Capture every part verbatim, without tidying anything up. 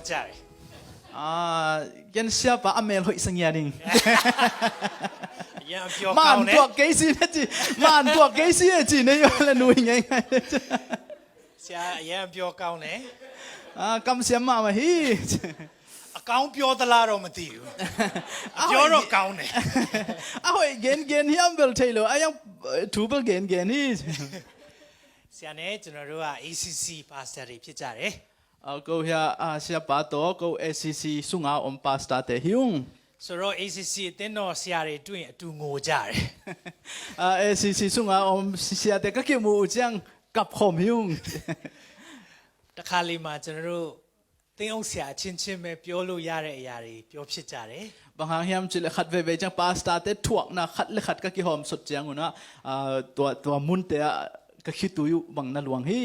ကြတယ်။ အာ၊ ကင်ဆာပါအမဲလ်ဟိုက်စင်ရရင်။ အရမ်းပြောကောင်းတယ်။ မန်တွက်ကိစီနဲ့ကြည့်၊ မန်တွက်ကိစီရဲ့ကြည့်နေရလဲနူငိုင်ငိုင်။ ဆရာအရမ်းပြောကောင်းတယ်။ အာ၊ ကမ်ဆရာမမဟီ။ အကောင်းပြောသလားတော့မသိဘူး။ အပြောတော့ကောင်းတယ်။ အဟိုက်ဂန်ဂန်ဟီအမ်ဘယ်ထေလိုအယံထူဘယ်ဂန်ဂန်ဟီ။ ဆရာနဲ့ကျွန်တော်တို့က ACC pastor တွေဖြစ်ကြတယ်။ အာ၊ ကိုဟီအာဆရာပါတော့ကို ACC ဆုငါအုံး pastor တဲ့ဟီယုံ။ ဆိုတော့ ACC အသင်းတော်ဆရာတွေတွေ့ရင်အတူငိုကြတယ်။ အာ၊ ACC ဆုငါအုံးဆရာတဲ့ကကိမူအူချင်ကပ်ခုံဟီယုံ။ တခါလေမှကျွန်တော်တို့သင်းအုပ်ဆရာအချင်းချင်းပဲပြောလို့ရတဲ့အရာတွေပြောဖြစ်ကြတယ်။ ဘင်ဟီယမ်ချီလေခတ်ဝဲဝဲချင် pastor တဲ့ထွက်နာခတ်လေခတ်ကကိဟီယုံစွတ်ချင်ဦးနာ။ အာ၊ တွာတွာမုန်တဲ့ကခိတူယူဘင်နာလွင်ဟီ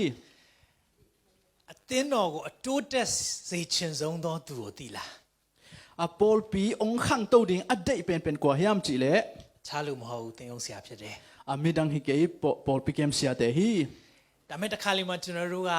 ။ အသင်းတော်ကိုအတိုးတက်စေချင်ဆုံးသောသူကိုသိလား။ အာ၊ ပီလ်ပီအုံးခင်တူဒင်းအဒိတ်ပန်ပန်ကွာဟီယမ်ချီလေ။ တခြားလူမဟုတ်ဘူး၊ သင်းအုပ်ဆရာဖြစ်တယ်။ အာ၊ မီဒင်ဟီကေပီလ်ပီကမ်ဆရာတဲ့ဟီ။ ဒါပေမဲ့တခါလေမှကျွန်တော်တို့က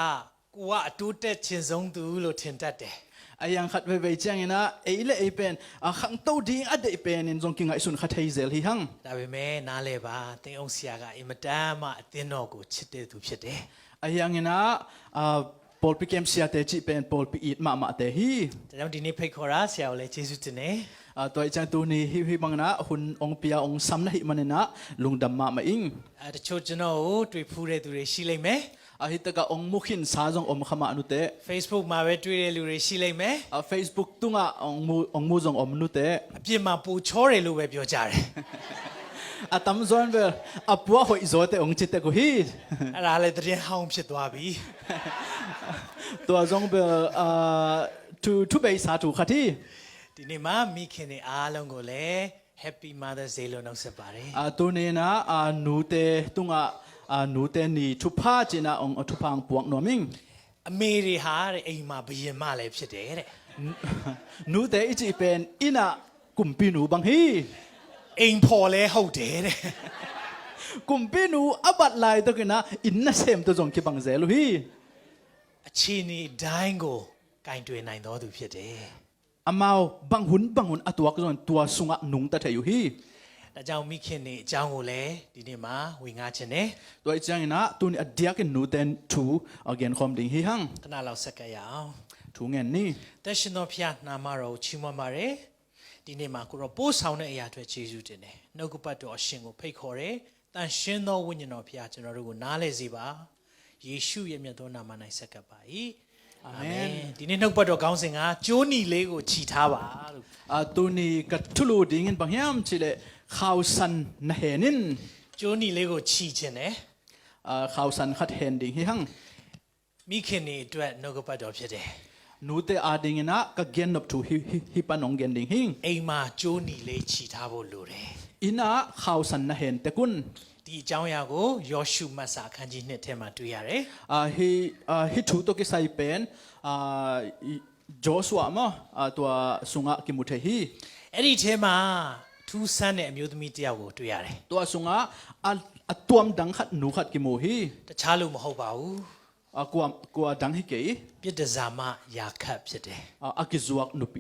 ကိုကအတိုးတက်ချင်ဆုံးသူလို့ထင်တတ်တယ်။ အယံခတ်ဝဲဝဲချင်အံနာ၊ အဲလေအဲပန်၊ အာ၊ ခင်တူဒင်းအဒိတ်ပန်အံဇုံကိငိုင်စွန်ခတ်ထေးဇဲလ်ဟီဟင်။ ဒါပေမဲ့နားလည်ပါ၊ သင်းအုပ်ဆရာကအင်မတန်မှအသင်းတော်ကိုချစ်တဲ့သူဖြစ်တယ်။ အယံအံနာ၊ အာ၊ ပီလ်ပီကမ်ဆရာတဲ့ချီပန်ပီလ်ပီအီတ်မမတဲ့ဟီ။ ဒါကြောင့်ဒီနေ့ဖိတ်ခေါ်တာဆရာကိုလည်းကျေးဇူးတင်တယ်။ အာ၊ တွာချင်တူနီဟီဟီဘင်နာ၊ ဟွန်အုံးပီယုံးဆမ်နာဟီမနီနာ၊ လူင်ဒမ်မမအင်း။ အဲ၊ တချို့ကျွန်တော်ကိုတွေ့ဖူးတဲ့သူတွေရှိလိမ့်မယ်။ အာ၊ ဟီတကအုံးမူခင်းဆာဇုံအုံးခမနူတဲ့။ Facebook မှာပဲတွေ့တဲ့လူတွေရှိလိမ့်မယ်။ အာ၊ Facebook တုငါအုံးမူအုံးမူဇုံအုံးနူတဲ့။ အပြင်မှာပိုချောတယ်လို့ပဲပြောကြတယ်။ အတမ်ဇွန်ဘဲ၊ အပူအဟိုက်ဇွန်တဲ့အုံးချစ်တဲ့ကိုဟီ။ အဲ့ဒါလည်းသတင်းဟောင်းဖြစ်သွားပြီ။ တွာဇုံဘဲ၊ အာ၊ ထူထူဘဲဆာထူခတ်ဟီ။ ဒီနေ့မှာမိခင်တွေအားလုံးကိုလည်း Happy Mother's Day လို့နှုတ်ဆက်ပါတယ်။ အာ၊ တူနီနာ၊ အာ၊ နူတဲ့တုငါ၊ အာ၊ နူတဲ့နီထူဖးချီနာအုံးအထူဖးအုံးပူအုံးနူမင်း။ အမေတွေဟာတဲ့အိမ်မှာဘုရင်မလည်းဖြစ်တယ်တဲ့။ နူတဲ့အံချီပန်အံနာ၊ ကုမ်ပီနူဘင်ဟီ။ အိမ်ဖော်လည်းဟုတ်တယ်တဲ့။ ကုမ်ပီနူအဘတ်လိုက်တူကိနာ၊ အံနာဆမ်တူဇုံကိဘင်ဇဲလ်ဟီ။ အခြေအနေတိုင်းကိုကိုင်တွယ်နိုင်သောသူဖြစ်တယ်။ အမဝ်ဘင်ဟွန်ဘင်ဟွန်အတွက်ဇုံတွာဆုငါနုံတထေးယူဟီ။ ဒါကြောင့်မိခင်တွေအကြောင်းကိုလည်းဒီနေ့မှာဝင်ငါခြင်းနဲ့။ တွာချင်အံနာ၊ တူနီအဒျာက့နူတဲ့ထူအဂန်ခုံဒင်းဟီဟင်။ ခဏလောက်ဆက်ကပ်ရအောင်။ ထူငန်နီ။ သက်ရှင်သောဘုရားနာမတော်ကိုချီးမွမ်းပါတယ်။ ဒီနေ့မှာကိုတော့ပို့ဆောင်တဲ့အရာအတွက်ကျေးဇူးတင်တယ်။ နှုတ်ကပတ်တော်အရှင်ကိုဖိတ်ခေါ်တယ်။ သန့်ရှင်းသောဝိညာဉ်တော်ဘုရားကျွန်တော်တို့ကိုနားလည်စေပါ။ ယေရှုရဲ့မြတ်သောနာမ၌ဆက်ကပ်ပါ၏။ အာမင်။ အာမင်။ ဒီနေ့နှုတ်ကပတ်တော်ခေါင်းစဉ်ကကြိုးနီလေးကိုချီထားပါလို့။ အာ၊ တူနီကထူလူဒင်းအံဘင်ဟီယမ်ချီလေ၊ ခါဝ်ဆန်နဟဲနင်း။ ကြိုးနီလေးကိုချီခြင်းနဲ့အာ၊ ခါဝ်ဆန်ခတ်ဟဲနင်းဒင်းဟီဟင်။ မိခင်တွေအတွက်နှုတ်ကပတ်တော်ဖြစ်တယ်။ နူတဲ့အဒင်းအံနာ၊ ကဂန်နုပ်ထူဟီဟီဟီပန်အုံးဂန်ဒင်းဟီ။ အိမ်မှာကြိုးနီလေးချီထားဖို့လိုတယ်။ အံနာ၊ ခါဝ်ဆန်နဟဲနင်းတကွန်း။ ဒီအကြောင်းအရာကိုယောရှုမှတ်စာအခန်းကြီးနှစ်ထဲမှာတွေ့ရတယ်။ အာ၊ ဟီ၊ အာ၊ ဟီထူတူကိစဲပန်၊ အာ၊ ယိၤရှူအမ၊ အာ၊ တွာဆုငါကိမူထေးဟီ။ အဲ့ဒီထဲမှာထူးဆန်းတဲ့အမျိုးသမီးတစ်ယောက်ကိုတွေ့ရတယ်။ တွာဆုငါ၊ အာ၊ အတွမ်ဒင်ခတ်နူခတ်ကိမူဟီ။ တခြားလူမဟုတ်ပါဘူး။ အာ၊ ကွာကွာဒင်ဟီက့။ ပြည်တန်ဆာမရာခပ်ဖြစ်တယ်။ အာ၊ အကိဇွတ်နူပီ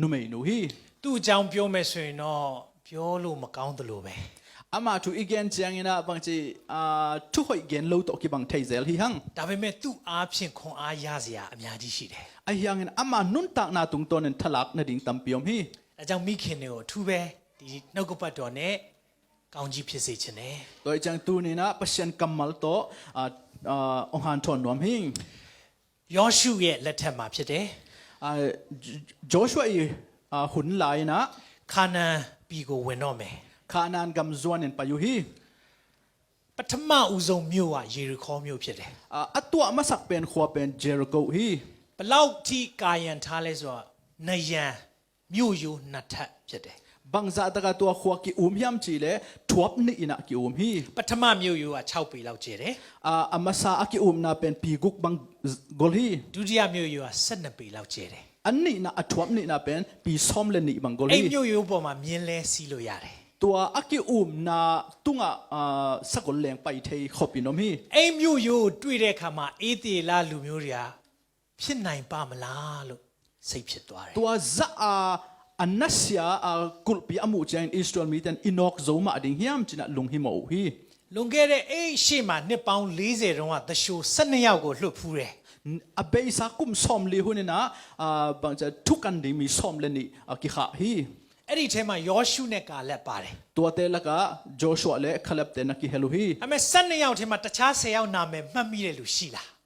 နူမိၢ်နူဟီ။ သူ့အကြောင်းပြောမယ်ဆိုရင်တော့ပြောလို့မကောင်းသလိုပဲ။ အမထူအံဂန်ချင်အံနာ၊ ဘင်ချီ၊ အာ၊ ထူဟိုက်ဂန်လူတူကိဘင်ထေးဇဲလ်ဟီဟင်။ ဒါပေမဲ့သူ့အားဖြင့်ခွန်အားရစရာအများကြီးရှိတယ်။ အဟီဟင်အံနာ၊ အမနုံတၢ်နာတုံးတူနီထလၢ်နာဒင်းတမ်ပီယုံဟီ။ ဒါကြောင့်မိခင်တွေကိုအထူးပဲဒီနှုတ်ကပတ်တော်နဲ့ကောင်းကြီးဖြစ်စေချင်တယ်။ တွာချင်တူနီနာ၊ ပစံးကမ်မလ်တူအုံးဟန်ထူနူမ်ဟီ။ ယောရှုရဲ့လက်ထက်မှာဖြစ်တယ်။ အာ၊ ယိၤရှူအံ၊ အာ၊ ဟွန်လၢအံနာ၊ ခါနာန်ပြည်ကိုဝင်တော့မယ်။ ခါနန်ဂမ်ဇွန်အံပယူဟီ။ ပထမဦးဆုံးမြို့ကယေရီခေါမြို့ဖြစ်တယ်။ အာ၊ အတွာမဆက်ပန်ခွာပန်ယေရီခိဟီ။ ဘယ်လောက်ထိကာရံထားလဲဆိုတော့နရံ၊ မြို့ရိုးနှစ်ထပ်ဖြစ်တယ်။ ဘင်ဇာတကတွာခွာကိအုံးဟီယမ်ချီလေ၊ ထွပ်နီအံနာကိအုံးဟီ။ ပထမမြို့ရိုးကခြောက်ပေလောက်ကျယ်တယ်။ အာ၊ အမဆာအကိအုံးနာပန်ပီဂုပ်ဘင်ဂိုလ်ဟီ။ ဒုတိယမြို့ရိုးကဆယ့်နှစ်ပေလောက်ကျယ်တယ်။ အနီနာ၊ အထွပ်နီနာပန်ပီဆူမ်လၢနီဘင်ဂိုလ်ဟီ။ အဲ့မြို့ရိုးပေါ်မှာမြင်းလဲစီးလို့ရတယ်။ တွာအကိအုံးနာတုငါ၊ အာ၊ စကုလ်လၢပၢ်အံထေးခုပ်ပီနူမ်ဟီ။ အဲ့မြို့ရိုးကိုတွေ့တဲ့အခါမှာဧသရေလလူမျိုးတွေကဖြစ်နိုင်ပါ့မလားလို့ စိတ်ဖြစ်သွားတယ်။ Tua zah a, a nasia a kulhpi a muh ciangin Israel mite in i nawk zo mah ding hiam ci-in ah lunghimawh uh hi. လွန်ခဲ့တဲ့ အဲ့ရှေ့မှာ နှစ်ပေါင်း လေးဆယ် တုန်းက သူလျှို ဆယ့်နှစ်ယောက်ကို လွှတ်ဖူးတယ်။ A beisa kum sawmli hun in ah, a, bangci a thukan ding mi sawm le nih a kikhah hi. အဲ့ဒီထဲမှာ ယောရှုနဲ့ ကာလက်ပါတယ်။ Tuate lakah Joshua le Caleb te na kihel uh hi. ဒါပေမဲ့ ဆယ့်နှစ်ယောက်ထဲမှာ တခြား ဆယ်ယောက် နာမည်မှတ်မိတဲ့လူရှိလား။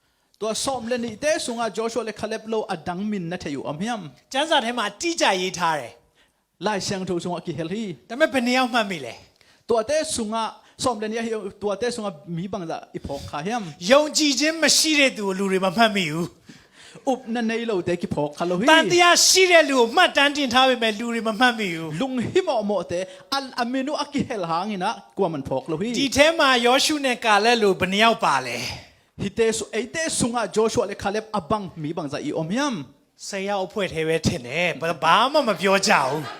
Tua sawm le nihte sungah Joshua le Caleb lo a dang min na thei uh om hiam? ကျမ်းစာထဲမှာ အတိအကျရေးထားတယ်။ Lai Siangtho sungah kihel hi. ဒါပေမဲ့ ဘယ်နှစ်ယောက်မှတ်မိလဲ။ Tuate sungah, sawm le nih ahi, tuate sungah mi bangzah i phawk kha hiam? ယုံကြည်ခြင်းမရှိတဲ့သူကို လူတွေ မမှတ်မိဘူး။ Upna nei lote kiphawk kha lo hi. သံသယရှိတဲ့လူကို မှတ်တမ်းတင်ထားပေမဲ့ လူတွေ မမှတ်မိဘူး။ Lunghimawhmawhte, a, a min uh a kihel hangin ah kuaman phawk lo hi. ဒီထဲမှာ ယောရှုနဲ့ ကာလက်လို ဘယ်နှစ်ယောက်ပါလဲ။ Hihte su-, eite sungah Joshua le Caleb a bang mi bangzah i om hiam? ဆယ်ယောက်အဖွဲ့ထဲပဲထင်တယ်။ ဘာ-, ဘာမှမပြောကြဘူး။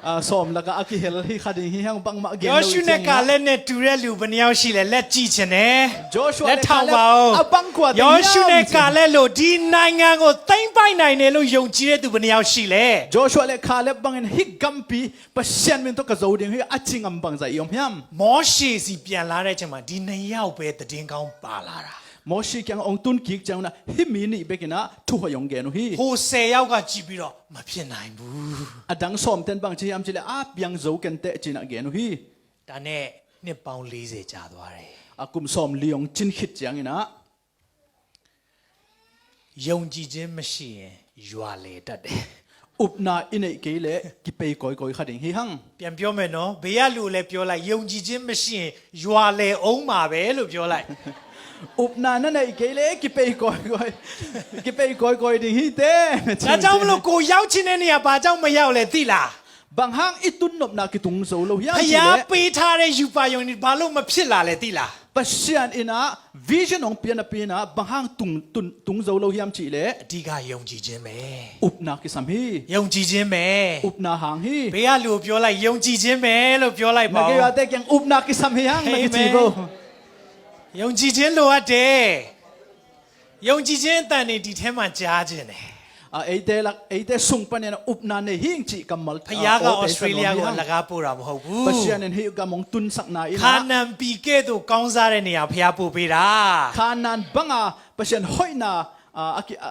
A, sawm lakah a kihel hi kha ding hi hang, bangmah gen lo hi ciangin ah. ယောရှုနဲ့ ကာလက်နဲ့တူတဲ့လူ ဘယ်နှစ်ယောက်ရှိလဲ။ လက်ကြည့်ချင်တယ်။ Joshua le Caleb လက်ထောင်ပါဦး။ A bang kua ding hiam? ယောရှုနဲ့ ကာလက်လို ဒီနိုင်ငံကို သိမ်းပိုက်နိုင်တယ်လို့ ယုံကြည်တဲ့သူ ဘယ်နှစ်ယောက်ရှိလဲ။ Joshua le Caleb bangin hih gampi Pasian min tawh ka zo ding hi a ci ngam bangzah i om hiam? မောရှေဆီပြန်လာတဲ့အချိန်မှာ ဒီနှစ်ယောက်ပဲ သတင်းကောင်းပါလာတာ။ Mosi kiangah hong tun kik ciangun ah hih mi nih bekin ah thuhoih hong gen uh hi. ဟိုဆယ်ယောက်က ကြည့်ပြီးတော့ မဖြစ်နိုင်ဘူး။ A dang sawmte in bang ci hiam cih leh, a piang zo kenteh ci-in ah gen uh hi. ဒါနဲ့ နှစ်ပေါင်း လေးဆယ် ကြာသွားတယ်။ A, kum sawmli hong cin khit ciangin ah ယုံကြည်ခြင်းမရှိရင် ရွာလည်တတ်တယ်။ Upna i neih kei leh kipei kawikawi kha ding hi hang. ပြန်ပြောမယ်နော်။ ဘယ်ကလူကိုလဲပြောလိုက်၊ ယုံကြည်ခြင်းမရှိရင် ရွာလည်ဦးမှာပဲလို့ ပြောလိုက်။ Upna na neih kei leh kipei kawikawi, kipei kawikawi ding hi teh, na ci. ဒါကြောင့်မလို့ ကိုယ်ရောက်ချင်တဲ့နေရာ ဘာကြောင့်မရောက်လဲ သိလား။ Bang hang i tun nopna kitung zo lo hiam cih leh, ဘုရားပေးထားတဲ့ ရူပါရုံတွေ ဘာလို့မဖြစ်လာလဲ သိလား။ Pasian in ah vision hong pia napi in ah bang hang tung, tung, tung zo lo hiam cih leh, အဓိက ယုံကြည်ခြင်းပဲ။ Upna kisam hi. ယုံကြည်ခြင်းပဲ။ Upna hang hi. ဘယ်ကလူကိုပြောလိုက်၊ ယုံကြည်ခြင်းပဲလို့ ပြောလိုက်ပါဦး။ Na gei-a te kiang upna kisam hi hang, na kici vo. ယုံကြည်ခြင်းလိုအပ်တယ်။ ယုံကြည်ခြင်းအသံတွေ ဒီထဲမှာ ကြားချင်တယ်။ A, eite lak, eite sung panin upna nei hing cih kammal, a, ဘုရားက Australia ကို အလကားပို့တာ မဟုတ်ဘူး။ Pasian in hih gam hong tunsakna in ah, ခါနာန်ပြည်ကဲ့သို့ ကောင်းစားတဲ့နေရာ ဘုရားပို့ပေးတာ။ Kanaan banga Pasian hoihna, a, a ki, a,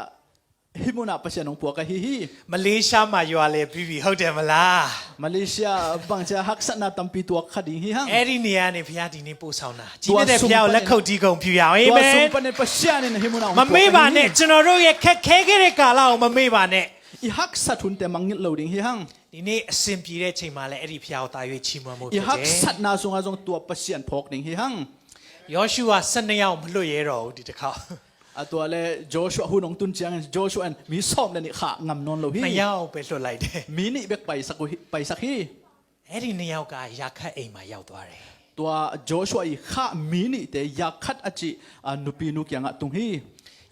hih munah Pasian hong puak ahi hi. မလေးရှားမှာ ရွာလည်ပြီးပြီ ဟုတ်တယ်မလား။ Malaysia bangci a haksatna tampi tuak kha ding hi hang. အဲ့ဒီနေရာကနေ ဘုရား ဒီနေ့ ပို့ဆောင်တာ။ ကြည်နေတဲ့ ဘုရားကို လက်ခုပ်တီး ဂုဏ်ပြုရအောင်။ အာမင်။ Tua sung panin Pasian in hih munah hong puak ahi hi. မမေ့ပါနဲ့။ ကျွန်တော်တို့ရဲ့ ခက်ခဲခဲ့တဲ့ကာလကို မမေ့ပါနဲ့။ I haksat hunte mangngilh lo ding hi hang. ဒီနေ့ အဆင်ပြေတဲ့အချိန်မှာလည်း အဲ့ဒီဘုရားကို သာ၍ ချီးမွမ်းဖို့ဖြစ်တယ်။ I haksatna sungah zong tua Pasian phawk ding hi hang. ယောရှုက ဆယ့်နှစ်ယောက် မလွှတ်ရဲတော့ဘူး ဒီတစ်ခေါက်။ A, tua le Joshua hun hong tun ciangin Joshua in mi sawm le nih khah ngam nawn lo hi. နှစ်ယောက်ပဲ လွှတ်လိုက်တယ်။ Mi nih bek paisak uh hi, paisak hi. အဲ့ဒီနှစ်ယောက်က ရာခပ်အိမ်မှာ ရောက်သွားတယ်။ Tua Joshua i khah mi nihte Yakhat a cih, a, nupinu kiangah tung hi.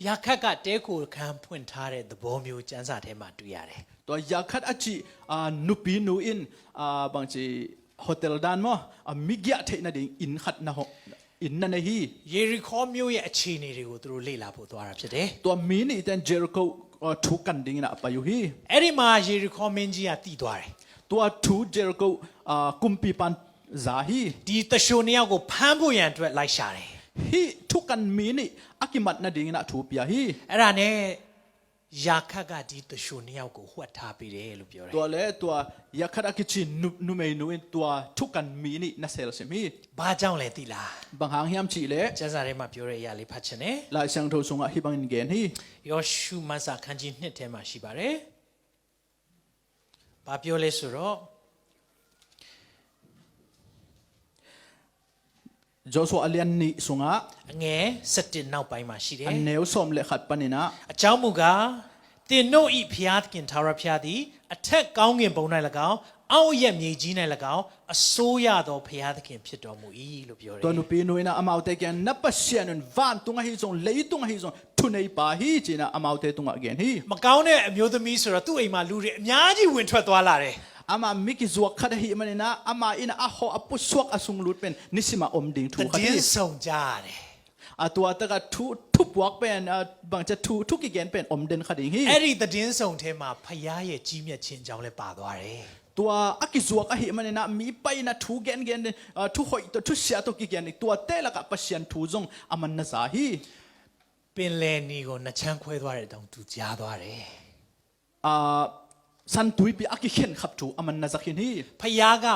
ရာခပ်က တည်းခိုခန်းဖွင့်ထားတဲ့သဘောမျိုး ကျမ်းစာထဲမှာ တွေ့ရတယ်။ Tua Yakhat a cih, a, nupinu in, a, bangci hotel dan maw, a, mi giah theih nading inn khat na hong, inn na nei hi. ယေရိခေါမြို့ရဲ့ အခြေအနေတွေကို သူတို့ လေ့လာဖို့ သွားတာဖြစ်တယ်။ Tua mi nihte in Jericho, a, thu kan dingin ah a pai uh hi. အဲ့ဒီမှာ ယေရိခေါမင်းကြီးက သိသွားတယ်။ Tua thu Jericho, a, kumpipa'n za hi. ဒီသူလျှိနှစ်ယောက်ကို ဖမ်းဖို့ရန်အတွက် လိုက်ရှာတယ်။ Hih thukan mi nih a kimat nadingin ah thu pia hi. အဲ့ဒါနဲ့ ရာခပ်က ဒီသူလျှိနှစ်ယောက်ကို ဝှက်ထားပေးတယ်လို့ ပြောတယ်။ Tua le tua Yakhat a kici nu, numeinu in tua thukan mi nih na selsim hi. ဘာကြောင့်လဲ သိလား။ Bang hang hiam cih leh, ကျမ်းစာထဲမှာ ပြောတဲ့အရာလေး ဖတ်ချင်တယ်။ Lai Siangtho sungah hih bangin gen hi. ယောရှုမတ်စာ ခန်းကြီးနှစ်ထဲမှာ ရှိပါတယ်။ ဘာပြောလဲဆိုတော့ Joshua a lian nih sungah, အငယ် ဆယ့်တစ် နောက်ပိုင်းမှာ ရှိတယ်။ အနည်းဆုံး လက်ခတ်ပန်းနေနာ။ အကြောင်းမူကား၊ သင်တို့၏ ဘုရားသခင် ထာဝရဘုရားသည် အထက်ကောင်းကင်ဘုံ၌၎င်း၊ အောက်အရပ်မြေကြီး၌၎င်း၊ အစိုးရသော ဘုရားသခင် ဖြစ်တော်မူ၏လို့ ပြောတယ်။ Tua nupinu in ah amaute kiang, na Pasian in vantung ahi zong, leitung ahi zong, thuneipa hi, ci-in ah amaute tungah gen hi. မကောင်းတဲ့ အမျိုးသမီးဆိုတော့ သူ့အိမ်မှာ လူတွေ အများကြီး ဝင်ထွက်သွားလာတယ်။ Ama mi kizuak khat ahih manin ah, ama inn ah a haw a pusuak a sunglut pen nisim a om ding thu khat hi. သတင်းစုံကြရတယ်။ ။ အ၊ ตัวတက thu, thu ပျော် pen, အ၊ ဘင်ကျ thu, thu ကိကျ် pen အုံးဒ့ၣ်ခါဒ့ၣ်ဟံၣ်။ အဲ့ဒီသတင်းစုံထဲမှာ ဘုရားရဲ့ကြီးမြတ်ခြင်းအကြောင်းလည်းပါသွားတယ်။ ตัว အကိစၢ် အဟံၣ် မၢ်န့ၣ် နမီးပၢၢ် န thu ကိကျ် ကိကျ်, အ၊ thu ဟိုး thu စံး ကိကျ် ကိကျ်န့ၣ် ตัว တဲလၢက ဘၣ်ဆၣ် thu စုံ အမ့ၢ်နၤစၢ်ဟံၣ်။ ပင်လယ်နီကို နှစ်ခြမ်းခွဲသွားတဲ့အကြောင်း သူကြားသွားတယ်။ အ၊ ဆန်တွံၢ်ပီႇ အကိၣ် ခဲၣ်ခပ် thu အမ့ၢ်နၤစၢ်ဟံၣ်။ ဘုရားက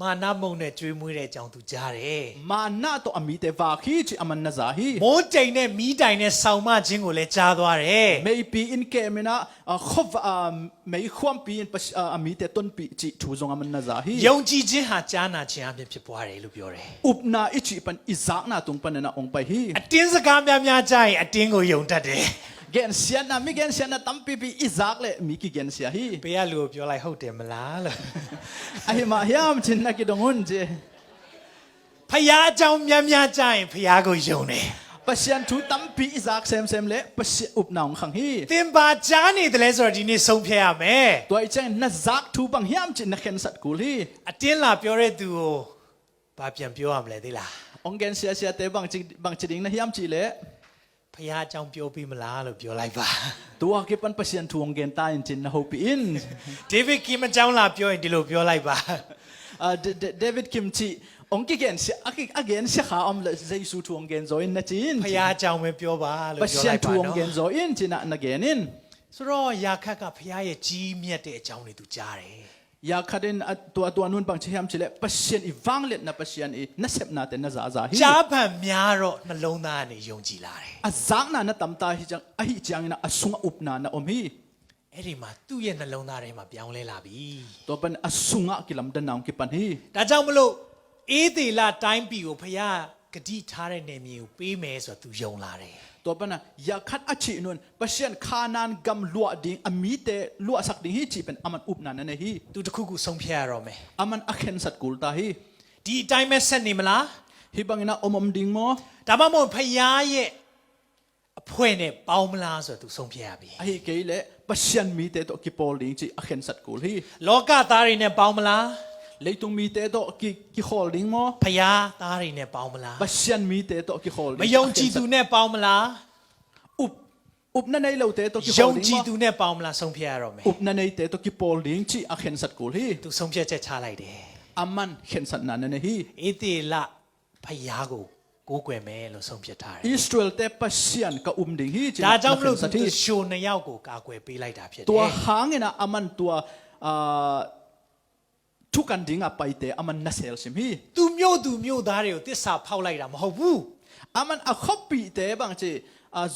မန္နမုန့်နဲ့ ကျွေးမွေးတဲ့အကြောင်း သူကြားတယ်။ မန္န ตัว အမီးတဲ ဝၢ်ဟံၣ် ကိကျ် အမ့ၢ်နၤစၢ်ဟံၣ်။ မိုးတိမ်နဲ့ မီးတိမ်နဲ့ စောင့်မခြင်းကိုလည်း ကြားသွားတယ်။ မီးပီၣ် အ့ၣ် ကိကျ် မ့ၢ်နၤ, အ၊ ဃိုဝ်း အ၊ မီးဃွမ်ပီၣ် အ၊ အမီးတဲ တွံၢ်ပီၣ် ကိကျ် thu စုံ အမ့ၢ်နၤစၢ်ဟံၣ်။ ယုံကြည်ခြင်းဟာ ကြားနာခြင်းအားဖြင့် ဖြစ်ပွားတယ်လို့ ပြောတယ်။ အုပ်နၤ အ့ၣ် ကိကျ် ပၢ် အ့ၣ် စၢ် နၤ တုၤ ပၢ် န့ၣ် နၤ အိၣ်ပၢၢ်ဟံၣ်။ အတင်းစကားများများကြားရင် အတင်းကို ယုံတတ်တယ်။ ဂဲၣ်စံး နမီးဂဲၣ်စံး န တၢ်ပီၣ် ပီၣ် အ့ၣ် စၢ် လၢ မီးကိကျ် ဂဲၣ်စံးဟံၣ်။ ဘယ်ကလူကို ပြောလိုက် ဟုတ်တယ်မလားလို့။ အဟံၣ် မၢ် ဟံၣ် မၢ် ကိကျ် နၤ ကိၣ် ဒိၣ် ငုၢ် ကိကျ်။ ဘုရားအကြောင်းများများကြားရင် ဘုရားကို ယုံတယ်။ ဘၣ်ဆၣ် thu တၢ်ပီၣ် အ့ၣ် စၢ် စဲးစဲး လၢ ဘၣ်ဆၣ် အုပ်နၤ အိၣ်ခါဟံၣ်။ သင်ဘာကြားနေသလဲဆိုတာ ဒီနေ့ ဆုံးဖြတ်ရမယ်။ ตัว အ့ၣ် ကိကျ် နစၢ် thu ဘင် ဟံၣ် ကိကျ် န ခဲၣ်သတ် ကူၣ်လံ။ အတင်းလာပြောတဲ့သူကို ဘာပြန်ပြောရမလဲ သိလား။ အိၣ်ဂဲၣ်စံး စံး တဲ ဘင် ဘင် ကိကျ် ဒိၣ် န ဟံၣ် ကိကျ် လၢ ဘုရားအကြောင်း ပြောပေးမလားလို့ ပြောလိုက်ပါ။ ตัว ကိကျ် ပၢ် ဘၣ်ဆၣ် thu အိၣ်ဂဲၣ်တၢ် အ့ၣ် ကိကျ် န ဟိုးပီၣ် အ့ၣ်။ ဒေးဗစ်ကင်မ်အကြောင်း လာပြောရင် ဒီလိုပြောလိုက်ပါ။ အ၊ ဒ့၊ ဒ့၊ ဒေးဗစ်ကင်မ် ကိကျ် အိၣ်ဂဲၣ်စံး အ၊ အဂဲၣ်စံး ခါ အိၣ်လၢ ယေရှု thu အိၣ်ဂဲၣ် ဒိၣ် အ့ၣ် န ကိကျ် အ့ၣ်။ ဘုရားအကြောင်းပဲ ပြောပါလို့ ပြောလိုက်ပါနော်။ ဘၣ်ဆၣ် သူ အိၣ်ဂဲၣ် ဒိၣ် အ့ၣ် ကိကျ် န နဂဲၣ် အ့ၣ်။ ဆိုတော့ ယာခတ်က ဘုရားရဲ့ ကြီးမြတ်တဲ့အကြောင်းတွေ သူကြားတယ်။ ယာခတ် အ၊ ตัว ตัว နုၢ် ဘင် ဟံၣ် ကိကျ် လၢ ဘၣ်ဆၣ် အ့ၣ် ဝၢင်းလၢ် န ဘၣ်ဆၣ် အ့ၣ် န စဲး နၤ တဲ နစၢ် စၢ်ဟံၣ်။ ကြားဖတ်များတော့ နှလုံးသားကနေ ယုံကြည်လာတယ်။ အစၢ် နၤ န တၢ်မတၤ ဟံၣ် ကိကျ် အဟံၣ် ကိကျ် န အစုၣ် အုပ်နၤ န အိၣ်မံဟံၣ်။ အဲ့ဒီမှာ သူ့ရဲ့နှလုံးသားထဲမှာ ပြောင်းလဲလာပြီ။ ตัว ပၢ် အစုၣ် အကိလမ် ဒၣ် နၤ အိၣ် ကိပၢ် ဟံၣ်။ ဒါကြောင့်မလို့ ဧ့းသ့လတိုင်းပြည်ကို ဘုရားကတိထားတဲ့နယ်မြေကို ပေးမယ်ဆိုတာ သူယုံလာတယ်။ ตัว ပၢ် နၤ ယာခတ် အဆံး နုၢ် ဘၣ်ဆၣ် ခါနၣန် ကမ် လွတ် ဒိၣ် အမီးတဲ လွတ် သတ် ဒိၣ် ဟံၣ် ကိကျ် ပၢ် အမ့ၢ် အုပ်နၤ န န့ၣ် ဟံၣ်။ သူတစ်ခုခု ဆုံးဖြတ်ရတော့မယ်။ အမ့ၢ် အခဲၣ်သတ် ကူၣ်တၢ် ဟံၣ်။ ဒီအတိုင်းပဲ ဆက်နေမလား။ ဟံၣ် ဘင် န အိၣ် အိၣ်ဒိၣ် မ့ၢ်။ ဒါမှမဟုတ် ဘုရားရဲ့ အဖွဲ့နဲ့ ပေါင်းမလားဆိုတာ သူ ဆုံးဖြတ်ရပြီ။ အဟံၣ် ကိလၢ ဘၣ်ဆၣ် မီးတဲ ဒီး ကိပိာ် ဒိၣ် ကိကျ် အခဲၣ်သတ် ကူၣ်လံ။ လောကသားတွေနဲ့ ပေါင်းမလား။ လီၤတူၢ် မီးတဲ ဒီး ကိ ကိပိာ် ဒိၣ် မ့ၢ်။ ဘုရားသားတွေနဲ့ ပေါင်းမလား။ ဘၣ်ဆၣ် မီးတဲ ဒီး ကိပိာ် ဒိၣ် မယုံကြည်သူနဲ့ ပေါင်းမလား။ အုပ် အုပ်နၢၣ် နၢၣ်လီၤတဲ ဒီး ကိပိာ် ဒိၣ် မ့ၢ်။ ယုံကြည်သူနဲ့ ပေါင်းမလား။ ဆုံးဖြတ်ရတော့မယ်။ အုပ်နၢၣ် နၢၣ်တဲ ဒီး ကိပိာ် ဒိၣ် ကိကျ် အခဲၣ်သတ် ကူၣ်လံ။ သူ ဆုံးဖြတ်ချက် ချလိုက်တယ်။ အမ့ၢ် ခဲၣ်သတ် နၤ န န့ၣ် ဟံၣ်။ ဧ့းသ့လ ဘုရားကို ကိုးကွယ်မယ်လို့ ဆုံးဖြတ်ထားတယ်။ အံၣ်စရ့လး တဲ ဘၣ်ဆၣ် က အုပ် ဒိၣ် ဟံၣ် ကိကျ် ဒါကြောင့်မလို့ န ခဲၣ်သတ် ဟံၣ်။ သူ သူလျှိုနှစ်ယောက်ကို ကာကွယ်ပေးလိုက်တာ ဖြစ်တယ်။ ตัว ဟါ ငဲ န အမ့ၢ် ตัว အ၊ ထူၣ်ကၣ်ဒိၣ် အပၢ် တဲ အမ့ၢ် န စဲး စဲး ဟံၣ်။ သူ့မြို့သူမြို့သားတွေကို သစ္စာဖောက်လိုက်တာ မဟုတ်ဘူး။ အမ့ၢ် အခီပညီ တဲ ဘင် ကိကျ် အ၊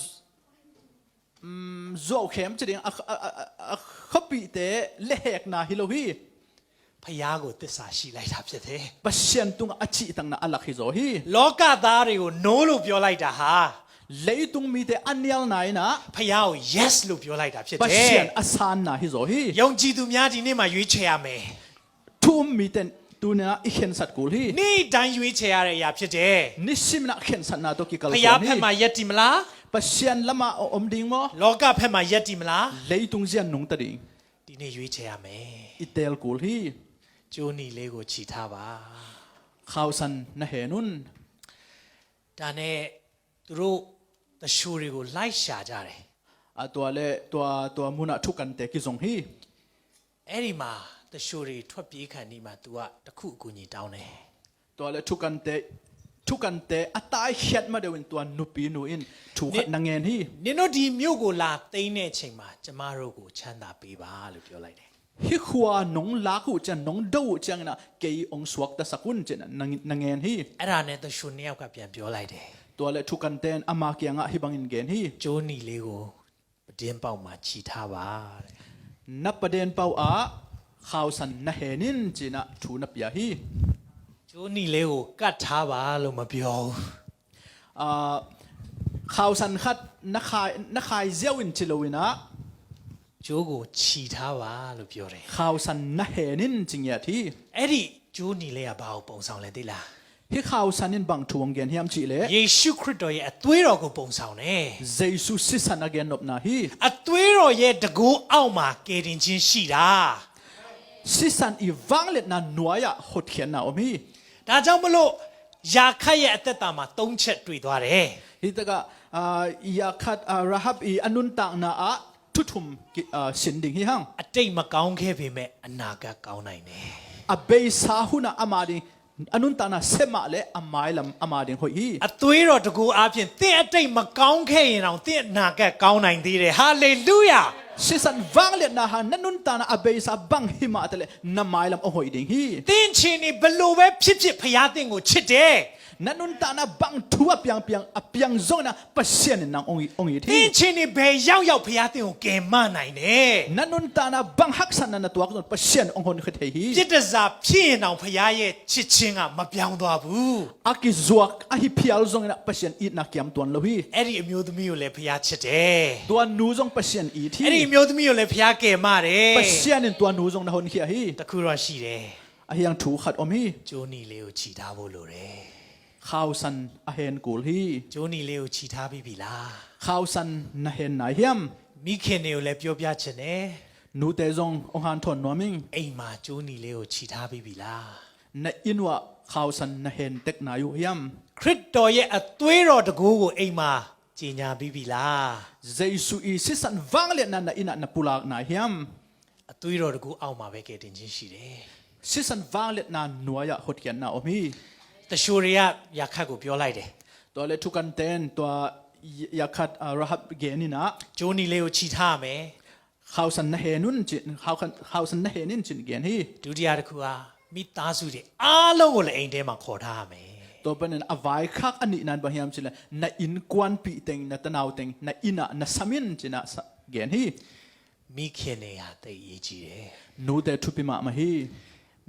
အုမ် ယွၤ ခဲမ် ကိကျ် ဒိၣ် အ၊ အ၊ အ၊ အ၊ အခီပညီ တဲ လဲၤဟဲက့ၤနၤ ဟံၣ် လီၤ ဟံၣ်။ ဘုရားကို သစ္စာရှိလိုက်တာ ဖြစ်တယ်။ ဘၣ်ဆၣ် တုၤ အဆံးတၢ် န အလၢ် ဟံၣ် ယိၤ ဟံၣ်။ လောကသားတွေကို no လို့ ပြောလိုက်တာဟာ လီၤတူၢ် မီးတဲ အနၢၣ် နၤ အံၤ န ဘုရားကို yes လို့ ပြောလိုက်တာ ဖြစ်တယ်။ ဘၣ်ဆၣ် အသၢၣ် နၤ ဟံၣ် ယိၤ ဟံၣ်။ ယုံကြည်သူများ ဒီနေ့မှာ ရွေးချယ်ရမယ်။ ထူၣ် မီးတဲ တုၤ န အံၤ ခဲၣ်သတ် ကူၣ်လံ။ နေ့တိုင်း ရွေးချယ်ရတဲ့အရာ ဖြစ်တယ်။ နံၣ်စံမန ခဲၣ်သတ် နၤ ဒီး ကိကလၤ ဘုရားဘက်မှာ ရပ်တည်မလား။ ဘၣ်ဆၣ် လၢမ အိၣ် အိၣ်ဒိၣ် မ့ၢ်။ လောကဘက်မှာ ရပ်တည်မလား။ လီၤတူၢ် ယဲၢ် နုၢ် တဒိၣ် ဒီနေ့ ရွေးချယ်ရမယ်။ အံၣ်တဲလ် ကူၣ်လံ။ ကြိုးနီလေးကို ချည်ထားပါ။ ခၣ်ဝ်သၣ် နဟဲၣ် နုၢ်။ ဒါနဲ့ သူတို့ သူလျှိုတွေကို လိုက်ရှာကြတယ်။ အ၊ ตัว လၢ ตัว ตัว မုၢ်န ထူၣ်ကၣ်ဒိၣ် ကံၣ်စုင် ဟံၣ်။ အဲ့ဒီမှာ သူလျှိုတွေ ထွက်ပြေးခါနီးမှာ သူက တစ်ခု အကူအညီ တောင်းတယ်။ ตัว လၢ ထူၣ်ကၣ်ဒိၣ် ထူၣ်ကၣ်ဒိၣ် အတၢ်ဟဲၣ် မၤ ဒိၣ် ဝဲ ตัว နူပံနူအ့ၣ် ထူၣ်ကၣ်ဒိၣ် န န ငဲၣ် ဟံၣ်။ နင်တို့ ဒီမြို့ကို လာသိမ်းတဲ့အချိန်မှာ ကျမတို့ကို ချမ်းသာပေးပါလို့ ပြောလိုက်တယ်။ ဟံၣ်ဃီ နွံ လၢ်ကူၣ် ကိကျ် နွံ ဒိၣ် ကိကျ် န က့ၤ အိၣ် သွက် တၢ်သး ကိကျ် န န န ငဲၣ် ဟံၣ်။ အဲ့ဒါနဲ့ သူလျှိုနှစ်ယောက်က ပြန်ပြောလိုက်တယ်။ ตัว လၢ ထူၣ်ကၣ်ဒိၣ် အမၤ ကိကျ် ငါ ဟံၣ် ဘင် အ့ၣ် ဂဲၣ် ဟံၣ်။ ကြိုးနီလေးကို ပြတင်းပေါက်မှာ ချည်ထားပါတဲ့။ န ပြတင်းပေါက် အ၊ ခၣ်ဝ်သၣ် နဟဲၣ် နံၣ် ကိကျ် န ထူၣ် နပျၢ် ဟံၣ်။ ကြိုးနီလေးကို ကတ်ထားပါလို့ မပြောဘူး။ အ၊ ခၣ်ဝ်သၣ် ခတ် န ခါ၊ န ခါယဵဝ် အ့ၣ် ကိကျ် လီၤ ဝဲ န ကြိုးကို ချည်ထားပါလို့ ပြောတယ်။ ခၣ်ဝ်သၣ် နဟဲၣ် နံၣ် ကိကျ် ငဲၣ် ဟံၣ်။ အဲ့ဒီ ကြိုးနီလေးက ဘာကို ပုံဆောင်လဲ သိလား။ ဟံၣ် ခၣ်ဝ်သၣ် နံၣ် ဘင် ထူၣ် အိၣ်ဂဲၣ် ဟံၣ် ယမ် ကိကျ် လဲၣ်။ ယေရှုခရစ်တော်ရဲ့ အသွေးတော်ကို ပုံဆောင်တယ်။ ယေရှု သ့ၣ်သၣ် အဂဲၢ် နူပ် နၤ ဟံၣ်။ အသွေးတော်ရဲ့ တန်ခိုးအောက်မှာ ကယ်တင်ခြင်းရှိတာ။ သ့ၣ်သၣ် အံၤ ဝၢင်းလၢ် န နွံ ယၤ ဟူးထီၣ် န အိၣ် ဟံၣ်။ ဒါကြောင့်မလို့ ယာခတ်ရဲ့ အသက်တာမှာ သုံးချက် တွေ့သွားတယ်။ Hih takah, ah, ရာခတ်, ah, Rahab i a nuntakna ah thu thum ki, ah, sin ding hi hang. အတိတ်မကောင်းခဲ့ပေမဲ့အနာဂတ်ကောင်းနိုင်တယ်။ A beisa hun ah ama ding, a nuntakna sem mah le a mailam ama ding hoih hi. အသွေးတော်တကူအားဖြင့်သင်အတိတ်မကောင်းခဲ့ရင်တောင်သင်အနာဂတ်ကောင်းနိုင်သေးတယ်။ Hallelujah. Sisan vangliatna hang na nuntakna a beisa bang hi mah ta le na mailam hong hoih ding hi. သင်အခြေအနေဘယ်လိုပဲဖြစ်ဖြစ်ဘုရားသင်ကိုချစ်တယ်။ Na nuntakna bang thu a piangpiang a piang zongin ah Pasian in nang hong it, hong it hi. သင်အခြေအနေဘယ်ရောက်ရောက်ဘုရားသင်ကိုကယ်မနိုင်တယ်။ Na nuntakna bang haksatna na tuak zong Pasian hong honkhia thei hi. ပြစ်တစားဖြစ်ရင်တောင်ဘုရားရဲ့ချစ်ခြင်းကမပြောင်းသွားဘူး။ A kizuak ahi phial zongin ah Pasian itna kiam tuan lo hi. အဲ့ဒီအမျိုးသမီးကိုလည်းဘုရားချစ်တယ်။ Tua nu zong Pasian it hi. အဲ့ဒီအမျိုးသမီးကိုလည်းဘုရားကယ်မတယ်။ Pasian in tua nu zong na honkhia hi. တစ်ခုတော့ရှိတယ်။ Ahi hang thu khat om hi. ကျိုးနီလေးကိုချီထားဖို့လိုတယ်။ Khausan a hen kul hi. ကျိုးနီလေးကိုချီထားပြီးပြီလား။ Khausan na hen nai hiam? မိခင်တွေကိုလည်းပြောပြချင်တယ်။ Nute zong hong hanthawn nuam ing. အိမ်မှာကျိုးနီလေးကိုချီထားပြီးပြီလား။ Na inn uah khausan na hen tek nai uh hiam? ခရစ်တော်ရဲ့အသွေးတော်တကူကိုအိမ်မှာကြေညာပြီးပြီလား။ Jesu i sisan vangliatna na inn ah na pulak nai hiam? အသွေးတော်တကူအောက်မှာပဲကယ်တင်ခြင်းရှိတယ်။ Sisan vangliatna nuai ah hotkhiatna om hi. သူလျှိုတွေကရာခတ်ကိုပြောလိုက်တယ်။ Tua le thukanten tua ရာခတ်, ah, Rahab gen in ah ကျိုးနီလေးကိုချီထားရမယ်။ Khausan na hen un ci, khausan, khausan na hen in ci-in gen hi. ဒုတိယတစ်ခုကမိသားစုတွေအားလုံးကိုလည်းအိမ်ထဲမှာခေါ်ထားရမယ်။ Tua panin a vaikhak a nihna in bang hiam cih leh na innkuanpih teng, na tanau teng na inn ah na sam in ci-in ah sa, gen hi. မိခင်တွေဟာသိပ်အရေးကြီးတယ်။ Nute thupi mahmah hi.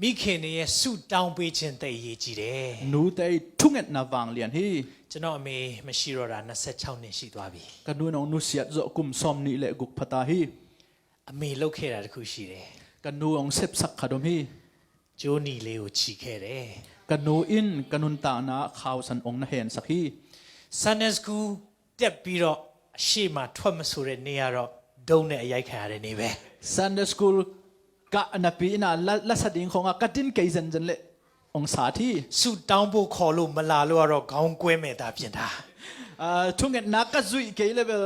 မိခင်တွေရဲ့ဆုတောင်းပေးခြင်းသိပ်အရေးကြီးတယ်။ Nute i thungetna vanglian hi. ကျွန်တော်အမေမရှိတော့တာနှစ်ဆယ့်ခြောက်နှစ်ရှိသွားပြီ။ Ka nu in hong nusiat zawh kum sawmnih le guk pha ta hi. အမေလုပ်ခဲ့တာတစ်ခုရှိတယ်။ Ka nu hong sepsak khat om hi. ကျိုးနီလေးကိုချီခဲ့တယ်။ Ka nu in ka nuntakna ah khausan hong na hensak hi. Sunday school တက်ပြီးတော့အရှေ့မှာထွက်မဆိုတဲ့နေ့ကတော့ဒုံးနဲ့အရိုက်ခံရတဲ့နေ့ပဲ။ Sunday school kah napi in ah la, la sa ding khawng ah ka din kei zenzen le hong sat hi. ဆုတောင်းဖို့ခေါ်လို့မလာလို့ကတော့ခေါင်းကွဲမဲ့သာပြင်တာ။ Ah, thungetna ka zuih kei le bel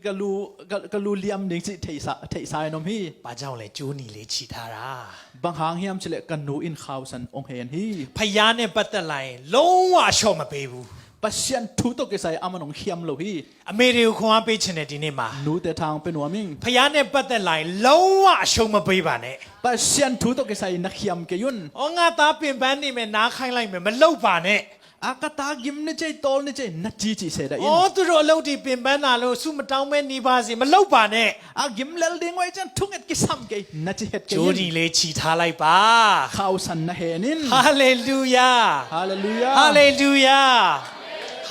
ka lu, ka, ka lu liam ding cih theihsa, theihsa in om hi. ဘာကြောင့်လဲကျိုးနီလေးချီထားတာ။ Bang hang hiam cih leh ka nu in khausan hong hen hi. ဖယားနဲ့ပတ်သက်လာရင်လုံးဝအလျှော့မပေးဘူး။ Pasian thu tawh kisai aman hong khiam lo hi. အမေတွေကိုခွန်အားပေးချင်တယ်ဒီနေ့မှာ။ Nute tha hong pia nuam ing. ဖယားနဲ့ပတ်သက်လာရင်လုံးဝအရှုံးမပေးပါနဲ့။ Pasian thu tawh kisai na khiam kei un. အော်ငါသားပင်ပန်းနေမယ်နားခိုင်းလိုက်မယ်မလုပ်ပါနဲ့။ A ka ta gim ni cei, tawl ni cei, na cici se dah in. အော်သူတို့အလုပ်တွေပင်ပန်းလာလို့ဆုမတောင်းမဲနေပါစေမလုပ်ပါနဲ့။ A gim lel ding uh ahih ciang thunget kisam kei, na ci het kei in. ကျိုးနီလေးချီထားလိုက်ပါ။ Khausan na hen in. Hallelujah. Hallelujah. Hallelujah.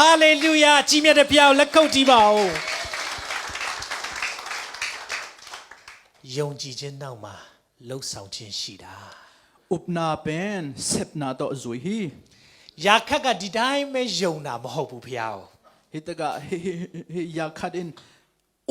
Hallelujah. ကြီးမြတ်တဲ့ဘုရားကိုလက်ခုပ်တီးပါဦး။ ယုံကြည်ခြင်းနောက်မှာလှုပ်ဆောင်ခြင်းရှိတာ။ Upna pen sepna tawh zui hi. ရာခတ်ကဒီတိုင်းပဲယုံတာမဟုတ်ဘူးဘုရားကို။ Hih takah hih, hih, hih, hih ရာခတ် in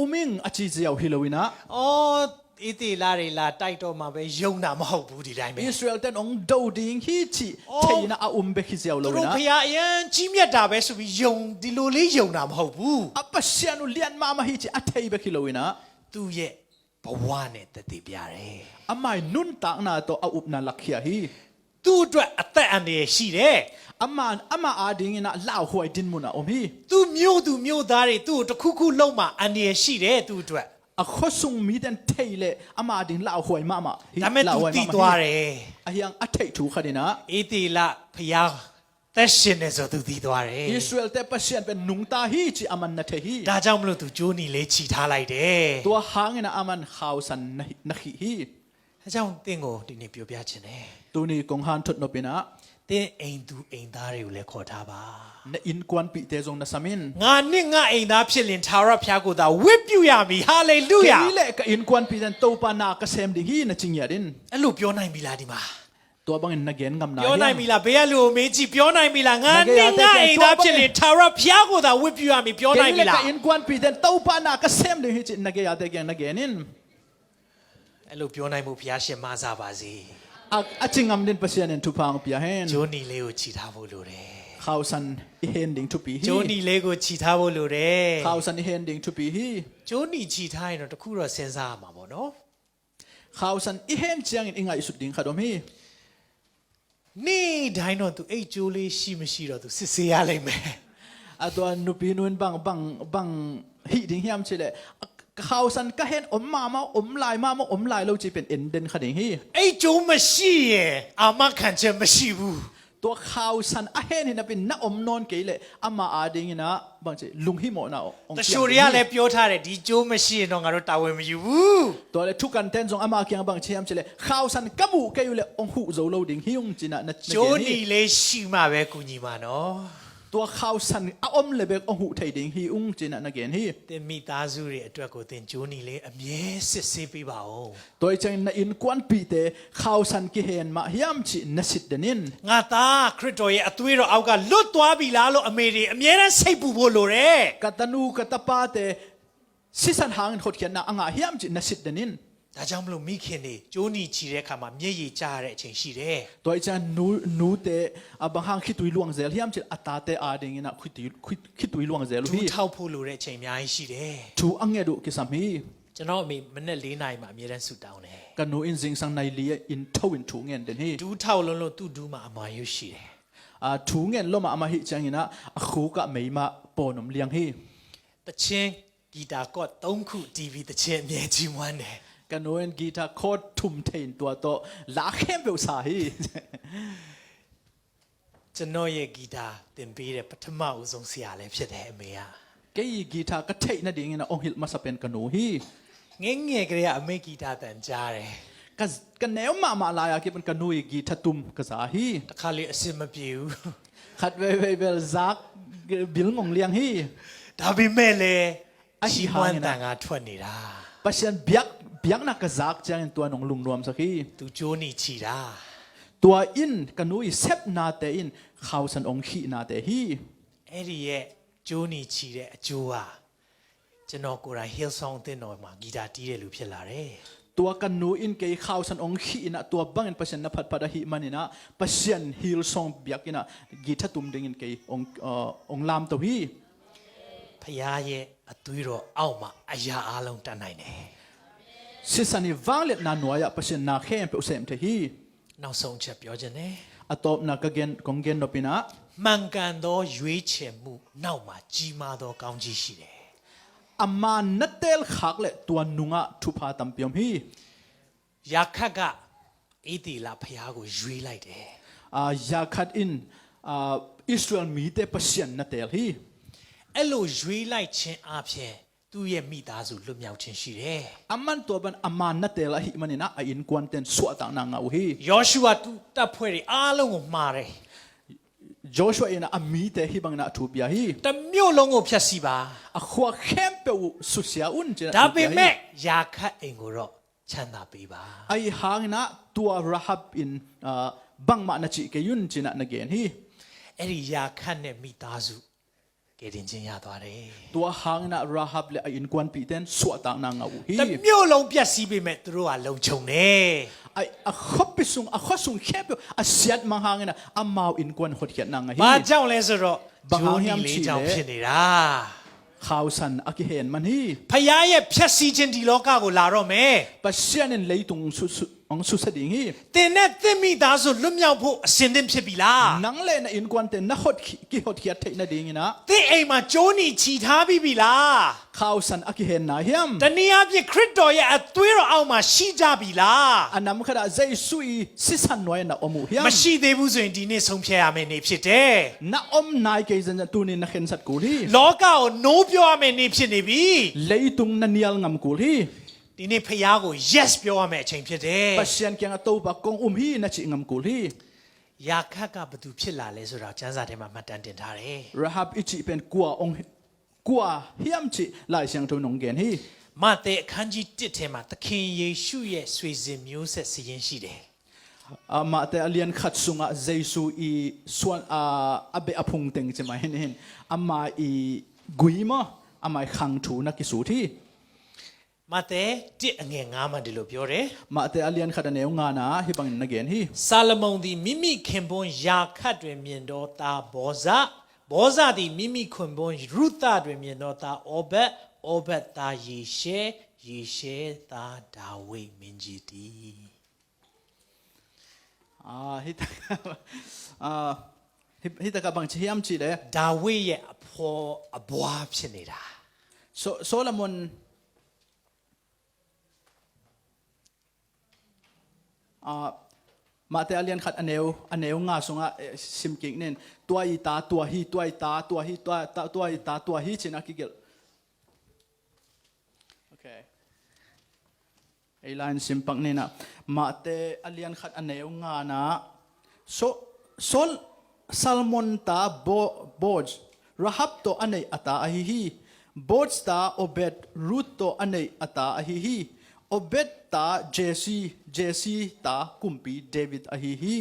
um ing a ci ziau hi lo in ah. အော်အီသရေလတွေလာတိုက်တော့မှပဲယုံတာမဟုတ်ဘူးဒီတိုင်းပဲ။ Israel ten hong do ding hi cih thei in ah a um bek hi ziau lo in ah. သူတို့ဘုရားအရမ်းကြီးမြတ်တာပဲဆိုပြီးယုံဒီလိုလေးယုံတာမဟုတ်ဘူး။ A Pasian uh lian mahmah hi cih a thei bek hi lo in ah. သူ့ရဲ့ဘဝနဲ့သက်သေပြတယ်။ Ama i nuntakna tawh a upna lakkhia hi. သူ့အတွက်အသက်အန္တရာယ်ရှိတယ်။ Ama, ama adingin ah lauhuai dinmun ah om hi. သူ့မြို့သူမြို့သားတွေသူ့ကိုတစ်ခုခုလုပ်မှအန္တရာယ်ရှိတယ်သူ့အတွက်။ A khuasung mite in thei leh ama ading lauhuai mahmah hi. ဒါပေမဲ့သူသိသွားတယ်။ Ahi hang a theih thu khat in ah. အီသရေလဘုရားသက်ရှင်နေဆိုသူသိသွားတယ်။ Israel te Pasian pen nungta hi cih aman na thei hi. ဒါကြောင့်မလို့သူကျိုးနီလေးချီထားလိုက်တယ်။ Tua hangin ah aman khausan na, na khih hi. ဒါကြောင့်သင်ကိုဒီနေ့ပြောပြချင်တယ်။ Tuni kong hanthot nop in ah. သင်အိမ်သူအိမ်သားတွေကိုလည်းခေါ်ထားပါ။ Na innkuanpihte zong na sam in. ငါနှင့်ငါအိမ်သားဖြစ်လျှင်ထာဝရဘုရားကိုသာဝတ်ပြုရမည်။ Hallelujah. Kei le ka innkuanpihte in Topa na ka sem ding hi na ci ngiat in. အဲ့လိုပြောနိုင်ပြီလားဒီမှာ။ Tua bangin na gen ngam na hiam? ပြောနိုင်ပြီလား။ ဘယ်ကလူကိုမေးကြည့်ပြောနိုင်ပြီလား။ ငါနှင့်ငါအိမ်သားဖြစ်လျှင်ထာဝရဘုရားကိုသာဝတ်ပြုရမည်ပြောနိုင်ပြီလား။ Kei le ka innkuanpihte in Topa na ka sem ding hi cih na gei ate kiang na gen in. အဲ့လိုပြောနိုင်ဖို့ဘုရားရှင်မဆပါစေ။ အ၊ အချစ်ငမ်ဒင် ပစံးရန်ထူဖျားအောင်ပြဟဲ။ ကျိုးနံၤလေးကို ချီထားဖို့လိုတယ်။ ခါဆန်အဟဲန်ဒင်ထူပီဟီ။ ကျိုးနံၤလေးကို ချီထားဖို့လိုတယ်။ ခါဆန်အဟဲန်ဒင်ထူပီဟီ။ ကျိုးနံၤချီထားရင်တော့ တစ်ခုတော့ စဉ်းစားရမှာပေါ့နော်။ ခါဆန်အဟဲန်ချံင်အင်ငါအီစုတ်ဒင်ခါဒိုမီ။ နေ့တိုင်းတော့ သူအိတ်ကျိုးလေးရှိမရှိတော့ သူစစ်ဆေးရလိမ့်မယ်။ အတူအနူပီနူန်ဘင်ဘင်ဘင်ဟီဒင်ဟီမ်ချီလေ။ ခါဆန်ကဟဲန်အုံးမမအုံးလိုက်မမအုံးလိုက်လို့ချီပင်အင်ဒင်ခါဒင်ဟီ။ အိတ်ကျိုးမရှိရင် အာမခံချက်မရှိဘူး။ တူဝ်ခါဆန်အဟဲန်ဟီနပင်နအုံးနွန်ကီလေ အမအါဒင်ဟီန ဘင်ချီ လူင်ဟီမောနအုံး။ တချို့တွေကလည်း ပြောထားတယ် ဒီကျိုးမရှိရင်တော့ ငါတို့တာဝန်မယူဘူး။ တူဝ်လၢထူၣ်ကၢၼ်တၢၼ်ၸွင် အမအကၢင်ဘင်ချီဟီမ်ချီလေ ခါဆန်ကမူကီလေ အုံးဟူးဇိုးလိာ်ဒင်ဟီအုံးချီန ကျိုးနံၤလေးရှိမှပဲ ကူညီမှာနော်။ တူဝ်ခါဆန်အုံးလေဘဲ အုံးဟူးထဲဒင်ဟီအုံးချီန နကၢင်ဟီ။ သင်မိသားစုတွေအတွက်ကို သင်ကျိုးနံၤလေး အမြဲစစ်ဆေးပေးပါဦး။ တူဝ်ချံင်နအင်ကွၢၼ်ပီတဲ ခါဆန်ကဟဲန်မဟီမ်ချီနစစ်ဒင်။ ငါသား ခရစ်တော်ရဲ့အသွေးတော်အောက်က လွတ်သွားပြီလားလို့ အမေတွေ အမြဲတမ်းစိတ်ပူဖို့လိုတယ်။ ကတနူကတပာတဲ စံဆန်ဟင်ဟီၣ်ခိၣ်နအငါဟီမ်ချီနစစ်ဒင်။ ဒါကြောင့်မလို့ မိခင်တွေ ကျိုးနံၤချီတဲ့အခါမှာ မျက်ရည်ကျရတဲ့အချိန်ရှိတယ်။ တူဝ်ချံင်နူနူတဲ အဘင်ဟင်ခီတုဲလွင်ၢ်စဲးဟီမ်ချီ အတၢတဲအါဒင်ဟီန ခီတုဲလွင်ၢ်စဲးလိာ်ဟီ။ ဒူးထောက်ဖို့လိုတဲ့အချိန် အများကြီးရှိတယ်။ ထူအငဲဒိၣ်ကီစၢ်မီး။ ကျွန်တော်အမေ မနက်လေးနာရီမှာ အမြဲတမ်းဆူတောင်းတယ်။ ကနူအင်ၸိင်စင်နံၤလံအင်ထူအင်ထူငဲဒင်ဟီ။ ဒူးထောက်လုံးလို့ သူ့ဒူးမှာ အမာရုပ်ရှိတယ်။ အထူငဲလိာ်မအမဟီချံင်ဟီန အဃိကမ့ၢ်မပူၤနုံလၢင်ဟီ။ သီချင်း ဂီတာကော့ သုံးခုတီးပြီး သီချင်းအမြဲကြီးမွမ်းတယ်။ ကနူအင်ဂီတာကော့ထူမ်ထဲဒင်တူဝ်တူဝ် လၢခဲမ်ပဝ်ၣ်ဆၣ်ဟီ။ ကျွန်တော်ရဲ့ဂီတာသင်ပေးတဲ့ ပထမဦးဆုံးဆရာလည်းဖြစ်တယ် အမေက။ ကဲအံၤဂီတာကထဲနဒင်ဟီန အုံးဟီၣ်မၤစၢ်ပၢၢ်ကနူဟီ။ ငယ်ငယ်ကတည်းက အမေဂီတာသံကြားတယ်။ ကနဲအုံးမမလါယၤက့ပၢၢ်ကနူအံၤဂီတာထူမ်ကစၢ်ဟီ။ တခါလေ အဆင်မပြေဘူး။ ခတ်ဝဲဝဲဝဲ စၢ်ဘီလ်ငုံလၢင်ဟီ။ ဒါပေမဲ့လည်း အဟံၣ်ဟါဟီန ချီးမွမ်းသံဃာထွက်နေတာ။ ပစံးဘျၢၣ်ဘျၢၣ်နကစၢ်ချံင်တူဝ်နုံလူင်နွမ်စၢ်ဟီ။ သူကျိုးနံၤချီတာ။ တူဝ်အင်ကနူအံၤ ဆဲပ်နၤတဲအင် ခါဆန်အုံးဟီနၤတဲဟီ။ အဲ့ဒီရဲ့ကျိုးနံၤချီတဲ့အကျိုးဟာ ကျွန်တော်ကိုယ်တိုင် Hillsong အသင်းတော်မှာ ဂီတာတီးတဲ့လူဖြစ်လာတယ်။ တူဝ်ကနူအင်ကဲခါဆန်အုံးဟီနၤ တူဝ်ဘင်အင်ပစံးနဖတ်ဖတ်အဟီမနုၤန ပစံး Hillsong ဘျၢၣ်အံၤန ဂီတာထူမ်ဒင်အင်ကဲ အုံးလၢမ်တူဝ်ဟီ။ ဘုရားရဲ့အသွေးတော်အောက်မှာ အရာအားလုံးတတ်နိုင်တယ်။ စံဆၣ်နံၣ်ဝၣ်လၢနၤနွါယၤ ပစံးနၤခဲမ်ပဝ်ၣ်စဲမ်ထဲဟီ။ နောက်ဆုံးအချက်ပြောချင်တယ်။ အတီၢ်ပနၤကဂ့ၢ် ကဂ့ၢ်နီၢ်ပံနၤ မှန်ကန်သောရွေးချယ်မှုနောက်မှာ ကြီးမားသောကောင်းကြီးရှိတယ်။ အမၤနတဲလ်ခၢၣ်လၢ တူဝ်နုာ်ငါထူဖျားတၢ်ပၢၢ်ဟီ။ ရာခတ်က ဧသ့လဘုရားကို ရွေးလိုက်တယ်။ အာ၊ ရာခတ်အံၤ အာ၊ အံၣ်စရ့လ်မီးတဲ ပစံးနတဲလ်ဟီ။ အဲ့လိုရွေးလိုက်ခြင်းအားဖြင့် သူ့ရဲ့မိသားစု လွတ်မြောက်ခြင်းရှိတယ်။ အမၢ်တူဝ်ဘၣ် အမၤနတဲလ်အဟီမနုၤန အအင်ကွၢၼ်တဲ စွၣ်တၢ်နငါအူဟီ။ ယွၤရှုအာသူ့တပ်ဖွဲ့တွေအားလုံးကိုမှာတယ်။ ယွၤရှုအာအံၤန အမံၤတဲဟီဘၣ်န အထူပျၢၣ်ဟီ။ တစ်မြို့လုံးကိုဖျက်ဆီးပါ။ အဃိခဲမ်ပဝ်ၣ်ဆူစဲအုၣ် ဒါပေမဲ့ ရာခတ်အိမ်ကိုတော့ ချမ်းသာပေးပါ။ အအံၤဟါန တူဝ်ရဟပ်အံၤ ဘင်မနုၤကဲယုၢ်နကဲနဂ့ၢ်ဟီ။ အဲ့ဒီရာခတ်နဲ့မိသားစု ကယ်တင်ခြင်းရသွားတယ်။ တူဝ်ဟါန ရဟပ်လၢအအင်ကွၢၼ်ပံတဲ စွၣ်တၢ်နငါအူဟီ။ တစ်မြို့လုံးပျက်စီးပေမဲ့ သူတို့ဟာလုံခြုံတယ်။ အဃိပစူၣ် အဃိပစူၣ်ခဲမ်ပဝ်ၣ် အစံးမဟါန အမၤအင်ကွၢၼ်ဟီၣ်ခိၣ်နငါဟီ။ ဘာကြောင့်လဲဆိုတော့ ဘင်ဟီမ်ချံင် ကျိုးနံၤလေးကြောင့်ဖြစ်နေတာ။ ခါဆန်အကဟဲန်မနုၤဟီ။ ဘုရားရဲ့ဖျက်ဆီးခြင်း ဒီလောကကိုလာတော့မယ်။ ပစံးအံၤလီၤတုံဆူဆူ အုံးဆူစဲဒင်ဟီ။ သင်နဲ့သင်မိသားစု လွတ်မြောက်ဖို့ အဆင်သင့်ဖြစ်ပြီလား။ နင်လၢနအင်ကွၢၼ်တဲ နဟီၣ်ခိၣ် ကဟီၣ်ခိၣ်ထဲနဒင်ဟီန။ သင့်အိမ်မှာ ကျိုးနံၤချီထားပြီးပြီလား။ ခါဆန်အကဟဲန်နၤဟီမ်။ တနည်းအားဖြင့် ခရစ်တော်ရဲ့အသွေးတော်အောက်မှာ ရှိကြပြီလား။ အနၢ်မုၣ်ခါဒၣ် ယ့ၣ်ၡူးအံၤ စံဆၣ်နွါယၤနအိၣ်မူဟီမ်။ မရှိသေးဘူးဆိုရင် ဒီနေ့ဆုံးဖြတ်ရမယ့်နေ့ဖြစ်တယ်။ နအိၣ်နၤကဲယၤ တူၢ်နံၤနဟဲန်ဆၢတ်ၣ်ကူလီၤ။ လောကကို No ပြောရမယ့်နေ့ဖြစ်နေပြီ။ လီၤတုံနနံၤလၢ်ငၢမ်ကူလီၤ။ ဒီနေ့ ဘုရားကို Yes ပြောရမယ့်အချိန်ဖြစ်တယ်။ ပစံးကဲနတူၢ်ပာ် ကီုံးအုမ်ဟီနကဲငၢမ်ကူလီၤ။ ရာခတ်က ဘယ်သူဖြစ်လာလဲဆိုတာ ကျမ်းစာထဲမှာ မှတ်တမ်းတင်ထားတယ်။ ရဟပ်အံၤချံပၢၣ် ကွၢ်အုံး ကွၢ်ဟီမ်ချံင် လၢၢ်စံၣ်ထီၣ်နုံဂ့ၢ်ဟီ။ မဿဲအခန်းကြီးတစ်ထဲမှာ သခင်ယေရှုရဲ့ ဆွေစဉ်မျိုးဆက်စာရင်းရှိတယ်။ မးသဲအလံာ်ခၢၣ်စူၤ ယ့ၣ်ၡူးအံၤ စွၣ် အဘ့ၣ်အဖုံတဲင်ကဲမနုၤဟီန အမၤအံၤ ကွံာ်မး အမၤအံၤ ခၣ်ထူၣ်နက့ၤဆူထံ မဿဲတစ်အငယ်ငါးမှာဒီလိုပြောတယ်။ မဿဲအလျံခတ်အနည်းငါးနာ ဟိဘင်နဂန်ဟီ။ စာလမုန်သည်မိမိခင်ပွန်းရာခတ်တွင်မြင်သောသားဗောဇ၊ ဗောဇသည်မိမိခင်ပွန်းရုသတွင်မြင်သောသားဩဘဒ်၊ ဩဘဒ်သားယေရှဲ၊ ယေရှဲသားဒါဝိဒ်မင်းကြီးတည်း။ အာ၊ ဟိတကအာ၊ ဟိ၊ ဟိတကဘင်ချီဟိမ်ချီလေ၊ ဒါဝိဒ်ရဲ့အဖေါ်အဘွားဖြစ်နေတာ။ ဆို၊ ဆိုလမုန်၊ အာ၊ မဿဲအလျံခတ်အနည်း၊ အနည်းငါးစူငါ၊ အဲ၊ စံးက့င်နင်း၊ တွိုင်တၢ်တွိုင်ဟီ၊ တွိုင်တၢ်တွိုင်ဟီ၊ တွိုင်တၢ်တွိုင်ဟီ၊ တွိုင်တၢ်တွိုင်ဟီ ချီနာကီဂဲလ်။ Okay. Ei lai in sympak ni na, Mate a lian khat a neu nga na, Saul, Salmon ta Boaz, Rahab tawh a neih a ta ahi hi. Boaz ta Obed, Ruth tawh a neih a ta ahi hi. Obed ta Jesse, Jesse ta kumpi David ahi hi.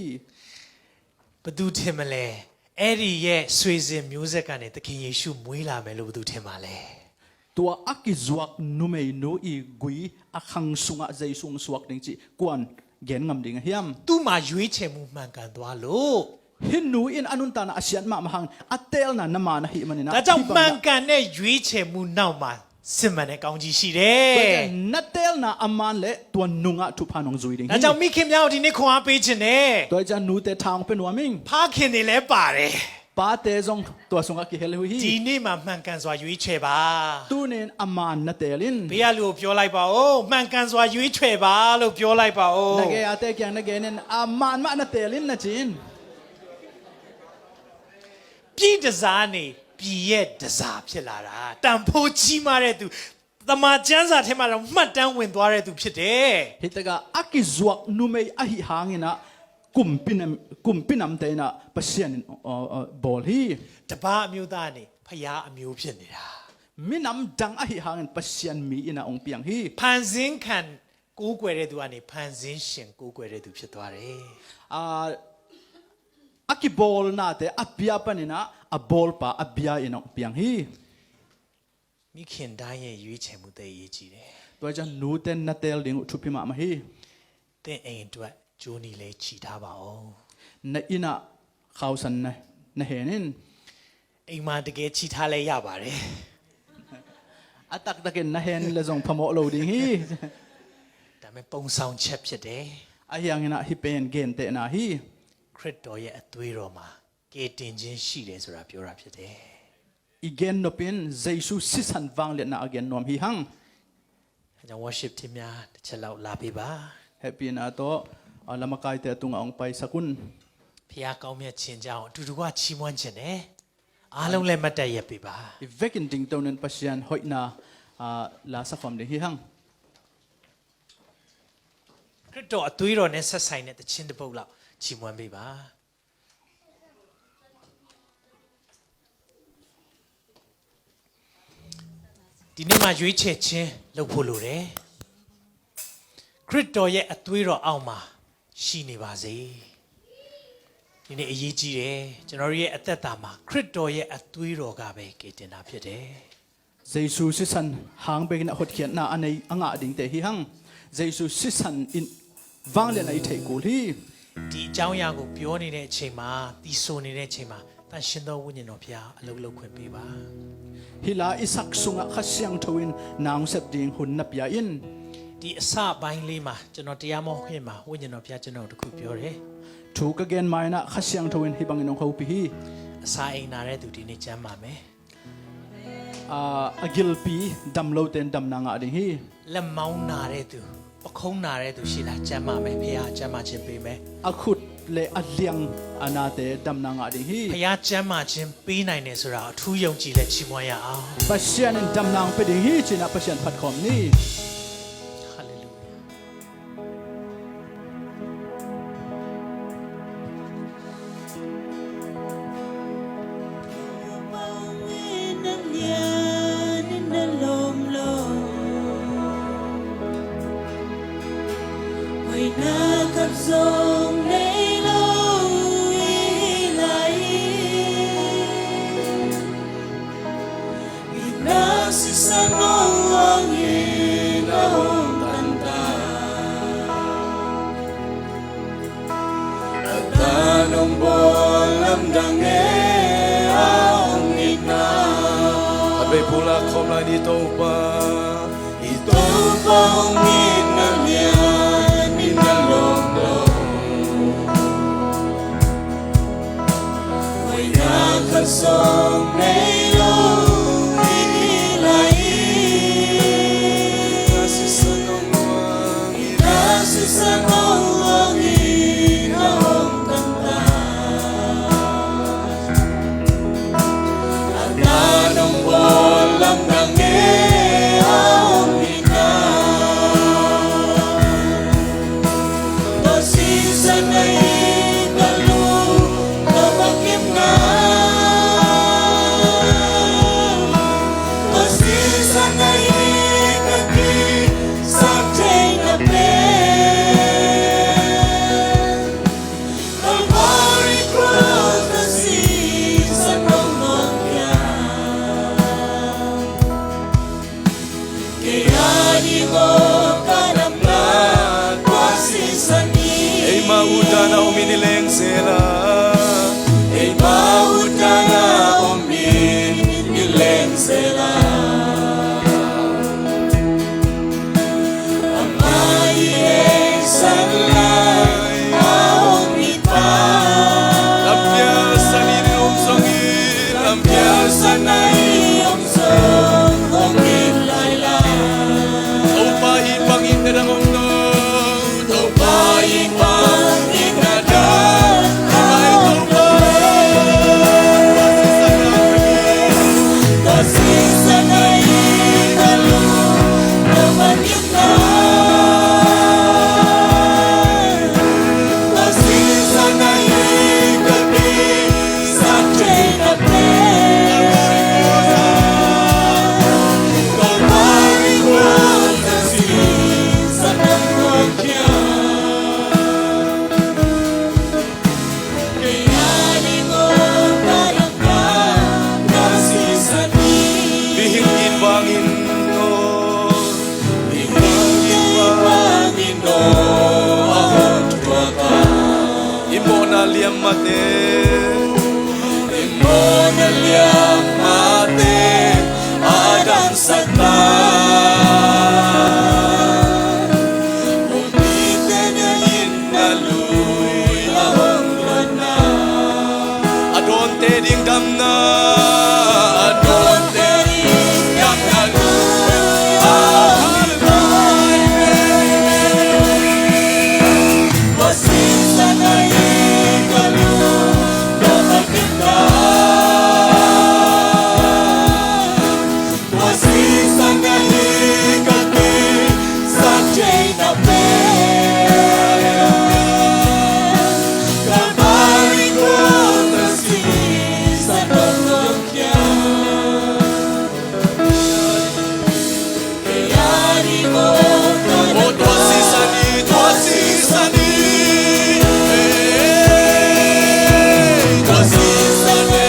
ဘယ်သူထင်မလဲ။ အဲ့ဒီရဲ့ဆွေစဉ်မျိုးဆက်ကနေသခင်ယေရှုမွေးလာမယ်လို့ဘယ်သူထင်ပါလဲ။ Tua a kizuak numeinu i gui a khang sungah Jesu hong suak ding cih kuan gen ngam ding a hiam? သူ့မှာရွေးချယ်မှုမှန်ကန်သွားလို့။ Hih nu in a nuntakna a siat mahmah hang a teelna na maan ahih manin ah. ဒါကြောင့်မှန်ကန်တဲ့ရွေးချယ်မှုနောက်မှာစစ်မှန်တဲ့ကောင်းကြီးရှိတယ်။ Tua ciang na teelna a maan leh tua nungah thupha nong zui ding hi. ဒါကြောင့်မိခင်များကိုဒီနေ့ခွန်အားပေးခြင်းနဲ့ Tua ciang nute tha hong pia nuam ing. ဖခင်တွေလည်းပါတယ်။ Pate zong tua sungah kihel uh hi. ဒီနေ့မှာမှန်ကန်စွာရွေးချယ်ပါ။ Tuni in a maan na teel in. ပေးရလူကိုပြောလိုက်ပါဦး။ မှန်ကန်စွာရွေးချယ်ပါလို့ပြောလိုက်ပါဦး။ Na gei ate kiang na gen in, a maan mah na teel in na ci in. ပြည်တန်ဆာကနေပြည်ရဲ့တန်ဆာဖြစ်လာတာ။ တန်ဖိုးကြီးမားတဲ့သူ၊ သမ္မာကျမ်းစာထဲမှာတော့မှတ်တမ်းဝင်သွားတဲ့သူဖြစ်တယ်။ Hi taka a kizuak numei ahih hangin ah kumpi nam, kumpi namte in ah Pasian in, uh, uh, bawl hi. တပါးအမျိုးသားကနေဘုရားအမျိုးဖြစ်နေတာ။ Minam dang ahih hangin Pasian mi in ah hong piang hi. ဖန်ဆင်းခံကိုးကွယ်တဲ့သူကနေဖန်ဆင်းရှင်ကိုးကွယ်တဲ့သူဖြစ်သွားတယ်။ Ah, a kibawlnate a bia panin ah a bawlpa a bia in hong piang hi. မိခင်တိုင်းရဲ့ရွေးချယ်မှုသိပ်အရေးကြီးတယ်။ Tua ciang nute na teel ding uh thupi mahmah hi. သင့်အိမ်အတွက်ကြိုးနီလည်းချည်ထားပါဦး။ Na inn ah khausan na, na hen in. အိမ်မှာတကယ်ချည်ထားလည်းရပါတယ်။ A taktakin na hen leh zong phamawh lo ding hi. ဒါပေမဲ့ပုံဆောင်ချက်ဖြစ်တယ်။ Ahi hangin ah hih pen gentehna hi. ခရစ်တော်ရဲ့အသွေးတော်မှာကယ်တင်ခြင်းရှိတယ်ဆိုတာပြောတာဖြစ်တယ်။ I gen nop in Jesu sisan vangliatna a gen nuam hi hang. အဲဒါကြောင့် worship team များတစ်ချက်လောက်လာပေးပါ။ Hehpihna tawh, ah, lamakaite a tungah hong paisak un. ဘုရားကောင်းမြတ်ခြင်းကြောင့်အတူတကွချီးမွမ်းချင်တယ်။ အားလုံးလည်းမတ်တတ်ရပ်ပေးပါ။ I vekin dingto in Pasian hoihna, ah, la sakhawm ding hi hang. ခရစ်တော်အသွေးတော်နဲ့ဆက်ဆိုင်တဲ့သီချင်းတစ်ပုဒ်လောက်ချီးမွမ်းပေးပါ။ ဒီနေ့မှာရွေးချယ်ခြင်းလုပ်ဖို့လိုတယ်။ ခရစ်တော်ရဲ့အသွေးတော်အောက်မှာရှိနေပါစေ။ ဒီနေ့အရေးကြီးတယ်။ ကျွန်တော်တို့ရဲ့အသက်တာမှာခရစ်တော်ရဲ့အသွေးတော်ကပဲကယ်တင်တာဖြစ်တယ်။ Jesu sisan hang bekin a hotkhiatna a nei a ngah dingte hi hang. Jesu sisan in vangliatna i theih kul hi. ဒီအကြောင်းအရာကိုပြောနေတဲ့အချိန်မှာ၊ သီဆိုနေတဲ့အချိန်မှာ၊ သန့်ရှင်းသောဝိညာဉ်တော်ဘုရားအလုပ်လုပ်ခွင့်ပေးပါ။ Hih la i sak sungah Kha Siangtho in na hong sep ding hun na pia in. ဒီအစပိုင်းလေးမှာကျွန်တော်တရားမဟောခင်မှာဝိညာဉ်တော်ဘုရားကျွန်တော်ကိုတစ်ခုပြောတယ်။ Thu ka gen ma-in ah Kha Siangtho in hih bangin hong hopih hi. အစာအိမ်နာတဲ့သူဒီနေ့ကျန်းမာမယ်။ Ah, a gilpi dam lote in damna ngah ding hi. လက်မောင်းနာတဲ့သူ၊ ပခုံးနာတဲ့သူရှိလား၊ ကျန်းမာမယ်။ ဘုရားကျန်းမာခြင်းပေးမယ်။ A khut le a liang a nate damna ngah ding hi. ဘုရားကျန်းမာခြင်းပေးနိုင်တယ်ဆိုတာအထူးယုံကြည်လက်ချီးမွမ်းရအောင်။ Pasian in damna hong pia ding hi ci-in ah Pasian phat khawm ni. Hallelujah. Nong bawl lamdang e a hong itna. Khatvei pulak khawm lai ni Topa. I Topa hong itna lian in a lawm lo. Huaina khat zong nei lo i hi lai. Sisan hong muang. Ina sisan hong muang ina hong tangtak. Ata nong bawl lamdang e a hong ina. Tua sisan a i ka lung ka va kim ngal. Tua sisan a i ka ki sak theihna pen Calvary cross a sisan hong muang pian. Kei a ding aw ka damna tua sisan hi. Eima utdan a om in i lengzel a. Eima utdan a om in i lengzel a. Amah i heisan lai a om i Pa. Lampial san in i om zongin, lampial san a i om zong om in lai lai. Topa i pang in na dang om lo. Topa i pang in na dang om lo. Tua sisan a i ka lung ka va kim ngal. Tua sisan a i ka ki sak theihna pen Calvary cross a sisan hong muang pian. Kei a ding aw ka damna tua sisan hi. Mihing it vangin aw. Mihing it vangin aw a hong thuak a. I mawhna liam mahte. I mawhna liam mahte a damsak ta. Pumpi tena in na lui a hong luanna. A dawnte ding damna. A dawnte ding damna lui a hong luanna. Tua sisan a i ka lung ka va kim ngal. Tua sisan a i ka ki sak theihna pen Calvary cross a sisan hong muang pian. Kei a ding aw ka damna. Oh, tua sisan hi, tua sisan hi. Tua sisan hi.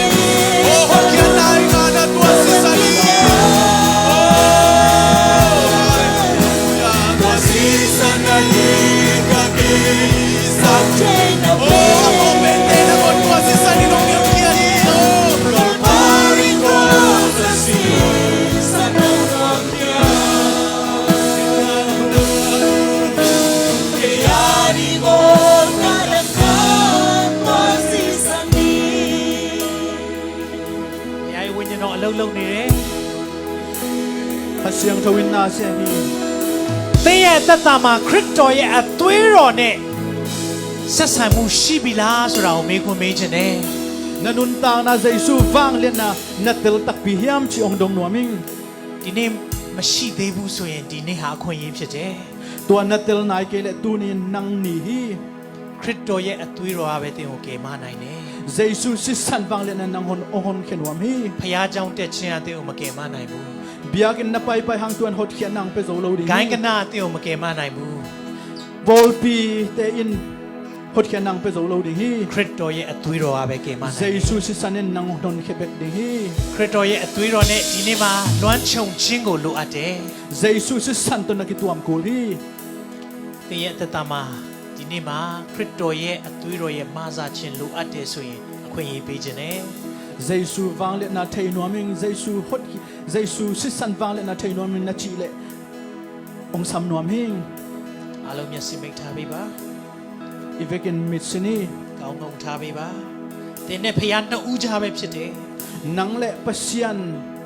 Oh, hotkhiatna i ngahna tua sisan hi. Oh, hallelujah. Tua sisan a i ka ki sak theihna pen. Oh, a kong mente na kong tua sisan hi nong hilhkhia hi. Oh, Calvary cross a sisan hong muang pian. Kei a ding aw ka damna tua sisan hi. Ei, a i win in aw a lo lo ni. Kha Siangtho in na sem hi. သင့်ရဲ့အသက်တာမှာ ခရစ်တော်ရဲ့အသွေးတော်နဲ့ ဆက်ဆံမှုရှိပြီလားဆိုတာကို မေးခွန်းမေးချင်တယ်။ Na nuntakna Jesu vangliatna na tel takpi hiam cih hong dong nuam ing. ဒီနေ့မရှိသေးဘူးဆိုရင် ဒီနေ့ဟာအခွင့်အရေးဖြစ်တယ်။ Tua na tel nai kei leh tuni in nang ni hi. ခရစ်တော်ရဲ့အသွေးတော်ကပဲ သင့်ကိုကယ်မနိုင်တယ်။ Jesu sisan vangliatna in nang hong, hong honkhiat nuam hi. ဘုရားကျောင်းတက်ခြင်းက သင့်ကိုမကယ်မနိုင်ဘူး။ Biakinn na paipai hang tua in hotkhiatna hong pia zo lo ding hi. ဂိုဏ်းကနန်းက သင့်ကိုမကယ်မနိုင်ဘူး။ Pawlpite in hotkhiatna hong pia zo lo ding hi. ခရစ်တော်ရဲ့အသွေးတော်ကပဲ ကယ်မနိုင်တယ်။ Jesu sisan in nang hong honkhia bek ding hi. ခရစ်တော်ရဲ့အသွေးတော်နဲ့ ဒီနေ့မှာ လွမ်းခြုံခြင်းကို လိုအပ်တယ်။ Jesu sisan tawh na kituam kul hi. သင့်ရဲ့အသက်တာမှာ ဒီနေ့မှာ ခရစ်တော်ရဲ့အသွေးတော်ရဲ့မစခြင်းလိုအပ်တယ်ဆိုရင် အခွင့်အရေးပေးခြင်းနဲ့ Jesu vangliatna thei nuam ing, Jesu hot, Jesu sisan vangliatna thei nuam ing na cih leh hong sam nuam hi. အားလုံးမျက်စိမိတ်ထားပေးပါ. I vekin mit sin hi. ခေါင်းငုံထားပေးပါ. သင်နဲ့ဘုရားနှစ်ဦးကြားပဲဖြစ်တယ်. Nang le Pasian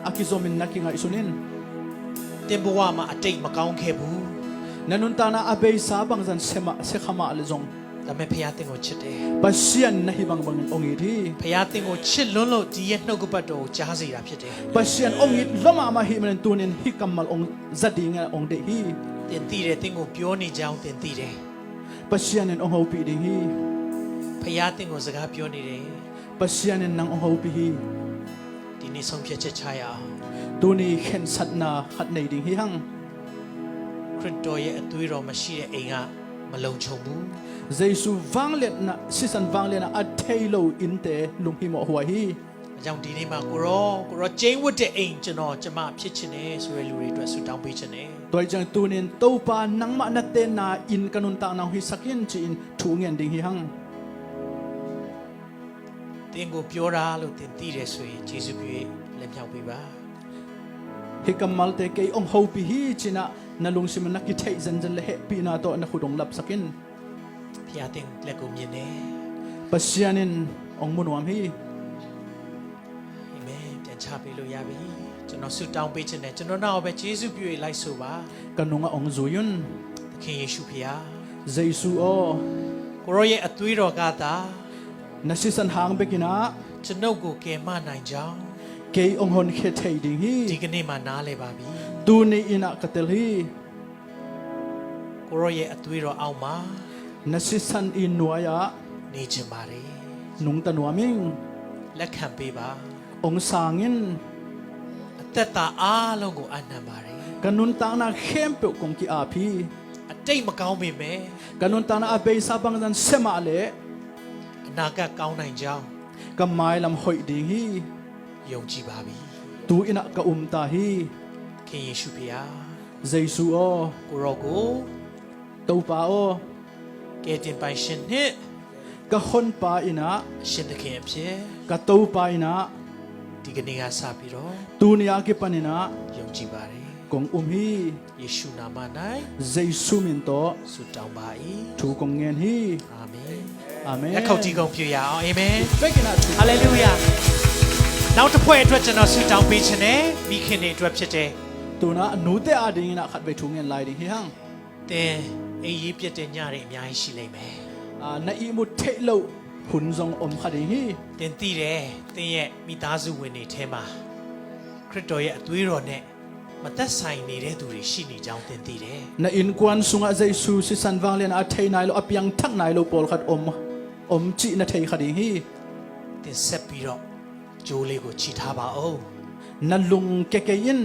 a kizomin na kingaihsun in. သင်ဘဝမှာအတိတ်မကောင်းခဲ့ဘူး. Na nuntakna a beisa bangzan sema, sekha mah le zong. ဒါပေမဲ့ဘုရားသင်ကိုချစ်တယ်. Pasian na hih bangbangin hong it hi. ဘုရားသင်ကိုချစ်လွန်းလို့ဒီရဲ့နှုတ်ကပတ်တော်ကိုကြားစေတာဖြစ်တယ်. Pasian hong it lua mahmah ahih manin tuni-in hih kammal hong za dingin hong deih hi. သင်သိတယ်, သင်ကိုပြောနေကြောင်းသင်သိတယ်. Pasian in hong hopih ding hi. ဘုရားသင်ကိုစကားပြောနေတယ်. Pasian in nang hong hopih hi. ဒီနေ့ဆုံးဖြတ်ချက်ချရအောင်. Tuni khensatna khat nei ding hi hang. ခရစ်တော်ရဲ့အသွေးတော်မရှိတဲ့အိမ်ကမလုံခြုံဘူး. Jesu vangliatna, sisan vangliatna a thei lo innte lunghimawh huai hi. ဒါကြောင့်ဒီနေ့မှာကိုရော, ကိုရောကျိန်းဝတ်တဲ့အိမ်ကျွန်တော်ကျမဖြစ်ချင်တယ်ဆိုတဲ့လူတွေအတွက်ဆုတောင်းပေးချင်တယ်. Tua hi ciang tuni-in Topa nangmah na tenna inn ka nuntakna hong hisak in ci-in thu ngen ding hi hang. သင်ကိုပြောတာလို့သင်သိတယ်ဆိုရင်ကျေးဇူးပြု၍လက်မြောက်ပေးပါ. Hih kammalte kei hong hopih hi ci-in ah na lungsim ah na kitheih zenzen le hehpihna tawh na khut hong lapsak in. ဘုရားသင်လက်ကိုမြင်တယ်. Pasian in hong mu nuam hi. အာမင်. ပြန်ချပေးလို့ရပြီ. ကျွန်တော်ဆုတောင်းပေးခြင်းနဲ့ကျွန်တော်နောက်ပဲကျေးဇူးပြု၍လိုက်ဆိုပါ. Ka nungah hong zui un. သခင်ယေရှုဖခင်. Jesu aw. ကိုရောရဲ့အသွေးတော်ကသာ Na sisan hang bekin ah ကျွန်ုပ်ကိုကယ်မနိုင်ကြောင်း kei hong honkhia thei ding hi. ဒီကနေ့မှာနားလည်ပါပြီ. Tuni-in ah ka tel hi. ကိုရောရဲ့အသွေးတော်အောက်မှာ Na sisan i nuai-ah နေချင်ပါတယ်. Nungta nuam ing. လက်ခံပေးပါ. Hong sang in. အသက်တာအားလုံးကိုအပ်နှံပါတယ်. Ka nuntakna khempeuh kong ki-ap hi. အတိတ်မကောင်းပေမဲ့ Ka nuntakna a beisa bangzan semah leh အနာဂတ်ကောင်းနိုင်ကြောင်း Ka mailam hoih ding hi. ယုံကြည်ပါပြီ. Tu-in ah ka um ta hi. ခင်ယေရှုဖခင်. Jesu aw. ကိုရောကို Topa aw. ကယ်တင်ပိုင်ရှင်နှင့် Ka honpa in ah အရှင်သခင်အဖြစ် Ka Topa in ah ဒီကနေ့ကစပြီးတော့ Tuni a kipanin ah ယုံကြည်ပါတယ်. Kong um hi. ယေရှုနာမ၌ Jesu min tawh ဆုတောင်းပါ၏. Thu kong ngen hi. အာမင်. Amen. လက်ခုပ်တီးဂုဏ်ပြုရအောင်. Amen. Hallelujah. ဟာလေလုယာ. နောက်တစ်ဖွဲ့အတွက်ကျွန်တော်ဆုတောင်းပေးခြင်းနဲ့မိခင်တွေအတွက်ဖြစ်တယ်. Tu-in ah nute adingin ah khatvei thu ngen lai ding hi hang. သင်အိပ်ရေးပျက်တဲ့ညတွေအများကြီးရှိလိမ့်မယ်. Ah, na ihmut theih loh hun zong om kha ding hi. သင်သိတယ်, သင်ရဲ့မိသားစုဝင်တွေထဲမှာခရစ်တော်ရဲ့အသွေးတော်နဲ့မသက်ဆိုင်နေတဲ့သူတွေရှိနေကြောင်းသင်သိတယ်. Na innkuan sungah Jesu sisan vangliatna a thei nai lo, a piangthak nai lo pawlkhat om, om cih na thei kha ding hi. သင်ဆက်ပြီးတော့ ကြိုးလေးကိုချီထားပါဦး. Na lung keikei in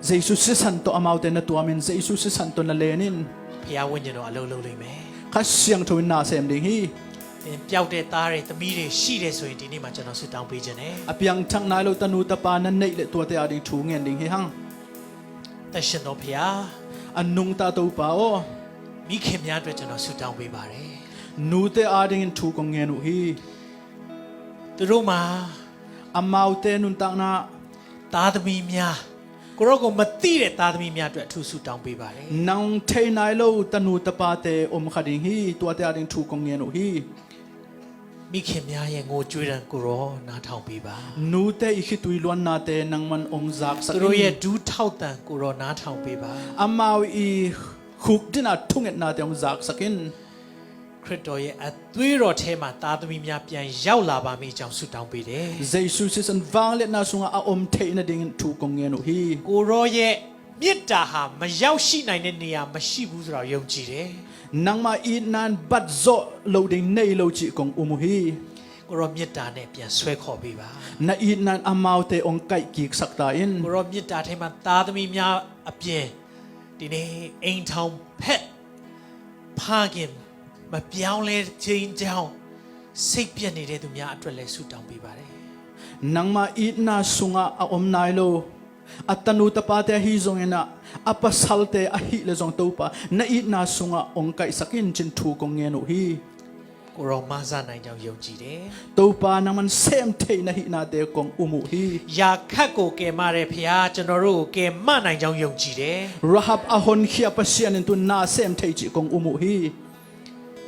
Jesu sisan tawh amaute na tuamin Jesu sisan tawh na len in. ဘုရားဝိညာဉ်တော်အလုပ်လုပ်လိမ့်မယ်. Kha Siangtho in na sem ding hi. သင်ပျောက်တဲ့သားတွေသမီးတွေရှိတယ်ဆိုရင်ဒီနေ့မှာကျွန်တော်ဆုတောင်းပေးခြင်းနဲ့ A piangthak nai lo tanu tapa na neih leh tuate ading thu ngen ding hi hang. သန့်ရှင်သောဘုရား, A nungta Topa aw. မိခင်များအတွက်ကျွန်တော်ဆုတောင်းပေးပါတယ်. Nute adingin thu kong ngen uh hi. သူတို့မှာ Amaute nuntakna, သားသမီးများ, ကိုရောကိုမသိတဲ့သားသမီးများအတွက်အထူးဆုတောင်းပေးပါတယ်. Nang thei nai lo tanu tapate om kha ding hi, tuate ading thu kong ngen uh hi. မိခင်များရဲ့ငိုကြွေးသံကိုရောနားထောင်ပေးပါ. Nute i khitui luannate nangman hong zaksak in. သူတို့ရဲ့ဒူးထောက်သံကိုရောနားထောင်ပေးပါ. Amau i khukdin a thungetnate hong zaksak in. ခရစ်တော်ရဲ့အသွေးတော်ထဲမှာသားသမီးများပြန်ရောက်လာပါမည်အကြောင်းဆုတောင်းပေးတယ်. Jesu sisan vangliatna sungah a om theih nadingin thu kong ngen uh hi. ကိုရောရဲ့မေတ္တာဟာမရောက်ရှိနိုင်တဲ့နေရာမရှိဘူးဆိုတာကိုယုံကြည်တယ်. Nangmah itna in bat zawh loh ding nei lo cih kong um uh hi. ကိုရောမေတ္တာနဲ့ပြန်ဆွဲခေါ်ပေးပါ. Na itna in amaute hong kaihkiksak ta in. ကိုရောမေတ္တာထဲမှာသားသမီးများအပြင်ဒီနေ့အိမ်ထောင်ဖက် ဖခင်မပြောင်းလဲခြင်းကြောင့်စိတ်ပျက်နေတဲ့သူများအတွက်လည်းဆုတောင်းပေးပါတယ်. Nangmah itna sungah a om nai lo, A tanu tapate ahi zongin ah, a pasalte ahih leh zong Topa, na itna sungah hong kaihsak in ci-in thu kong ngen uh hi. ကိုယ်တော်မစနိုင်ကြောင်းယုံကြည်တယ်။ Topa, nangman sem thei na hihnate kong um uh hi. ရာခပ်ကိုကယ်မတဲ့ဘုရားကျွန်တော်တို့ကိုကယ်မနိုင်ကြောင်းယုံကြည်တယ်။ Rahab a honkhia Pasian in tu-in na sem thei cih kong um uh hi.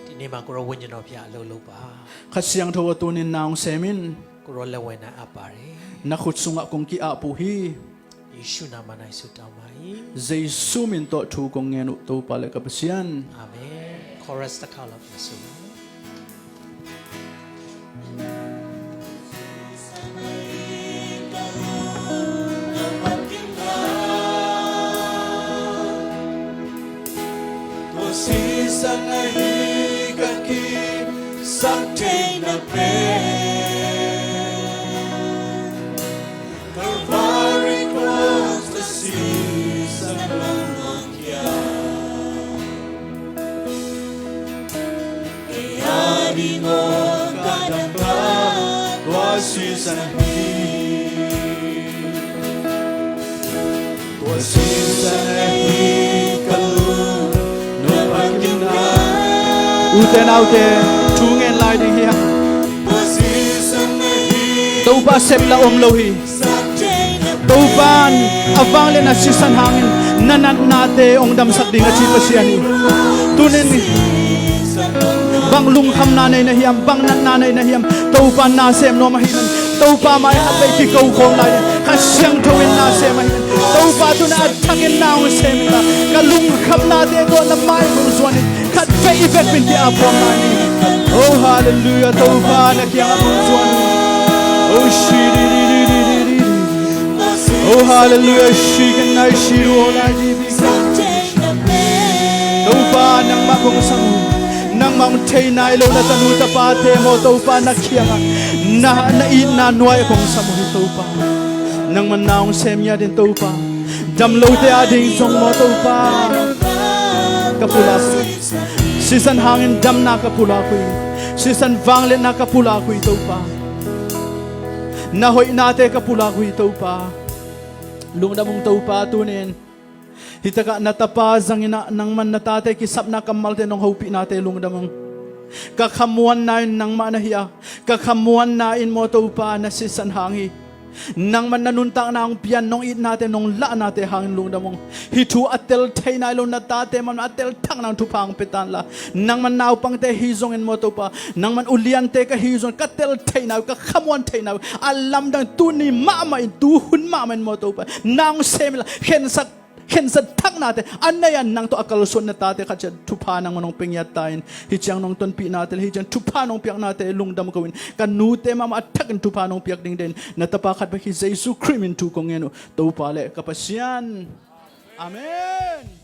ဒီနေ့မှာကိုယ်တော်ဝိညာဉ်တော်ဘုရားအလုပ်လုပ်ပါ။ Kha Siangtho aw, tu-in na hong sem in. ကိုယ်တော်လက်ဝဲ၌အပ်ပါတယ်။ Na khut sungah kong ki-ap uh hi. ယေရှုနာမ၌ဆုတောင်းပါ၏။ Jesu min tawh thu kong ngen uh, Topa le ka Pasian. အာမင်။ Chorus တစ်ခါလောက်ပြန်ဆို။ Ute naute, thu ngen lai ding hi hang. Topa sep la om lo hi. Topa in a vangliatna sisan hangin na natnate hong damsak ding a ci Pasian hi. Tu-in bang lungkhamna nei na hiam, bang natna nei na hiam, Topa in na sem nuam ahih manin Topa mai-ah khat vei kiko khawm lai ding. Kha Siangtho in na sem ahih manin Topa tu-in a thakin na hong sem in la, ka lungkhamnate tawh na mai kong zuan in. Khat vei i vekpi-in ki-ap khawm lai ni. Oh, halleluiah, Topa na kiangah kong zuan uh. Oh, shi di di di di di di. Oh, halleluiah, shi kan nai shi du oh lai di di. Topa nangmah kong sam uh. Nangmah hong thei nai lo na tanu tapate maw Topa na kiangah, na, na itna nuai-ah kong sam uh hi Topa. Nangmah in na hong sem ngiat in Topa. Dam lote ading zong maw Topa, ka pulak uh hi. Sisan hangin damna ka pulak uh hi. Sisan vangliatna ka pulak uh hi Topa. Na hoihnate ka pulak uh hi Topa. Lungdam ung Topa, tu-in hi takah na tapa zangin ah nangmah in na tate kisapna kammalte nong hopihnate lungdam ung. Ka khamuanna in nangmah na hi a, ka khamuanna in maw Topa na sisan hang hi. Nangmah in na nuntakna hong pian, nong itnate, nong lahnate hangin lungdam ung. Hih thu a tel thei nai lo na tate mahmah a tel thak nang thupha hong pia ta in la. Nangmah in naupangte hi zongin maw Topa, nangmah in uliante ka hi zongin ka tel thei nai uh, ka khamuan thei nai uh. A lamdang tuni mahmah in, tuhun mahmah in maw Topa, nang sem in la, khensat khensat thaknate a nei a nang tawh a kalsuan na tate khat ciat thupha nangmah nong pia ngiat ta in, hih ciang nong tonpihnate le hih ciang thupha nong piaknate lungdam ko in, ka nute mahmah a thakin thupha nong piak ding den na tapa khat bek hi Jesu Khrih min thu kong ngen uh, Topa le ka Pasian. Amen.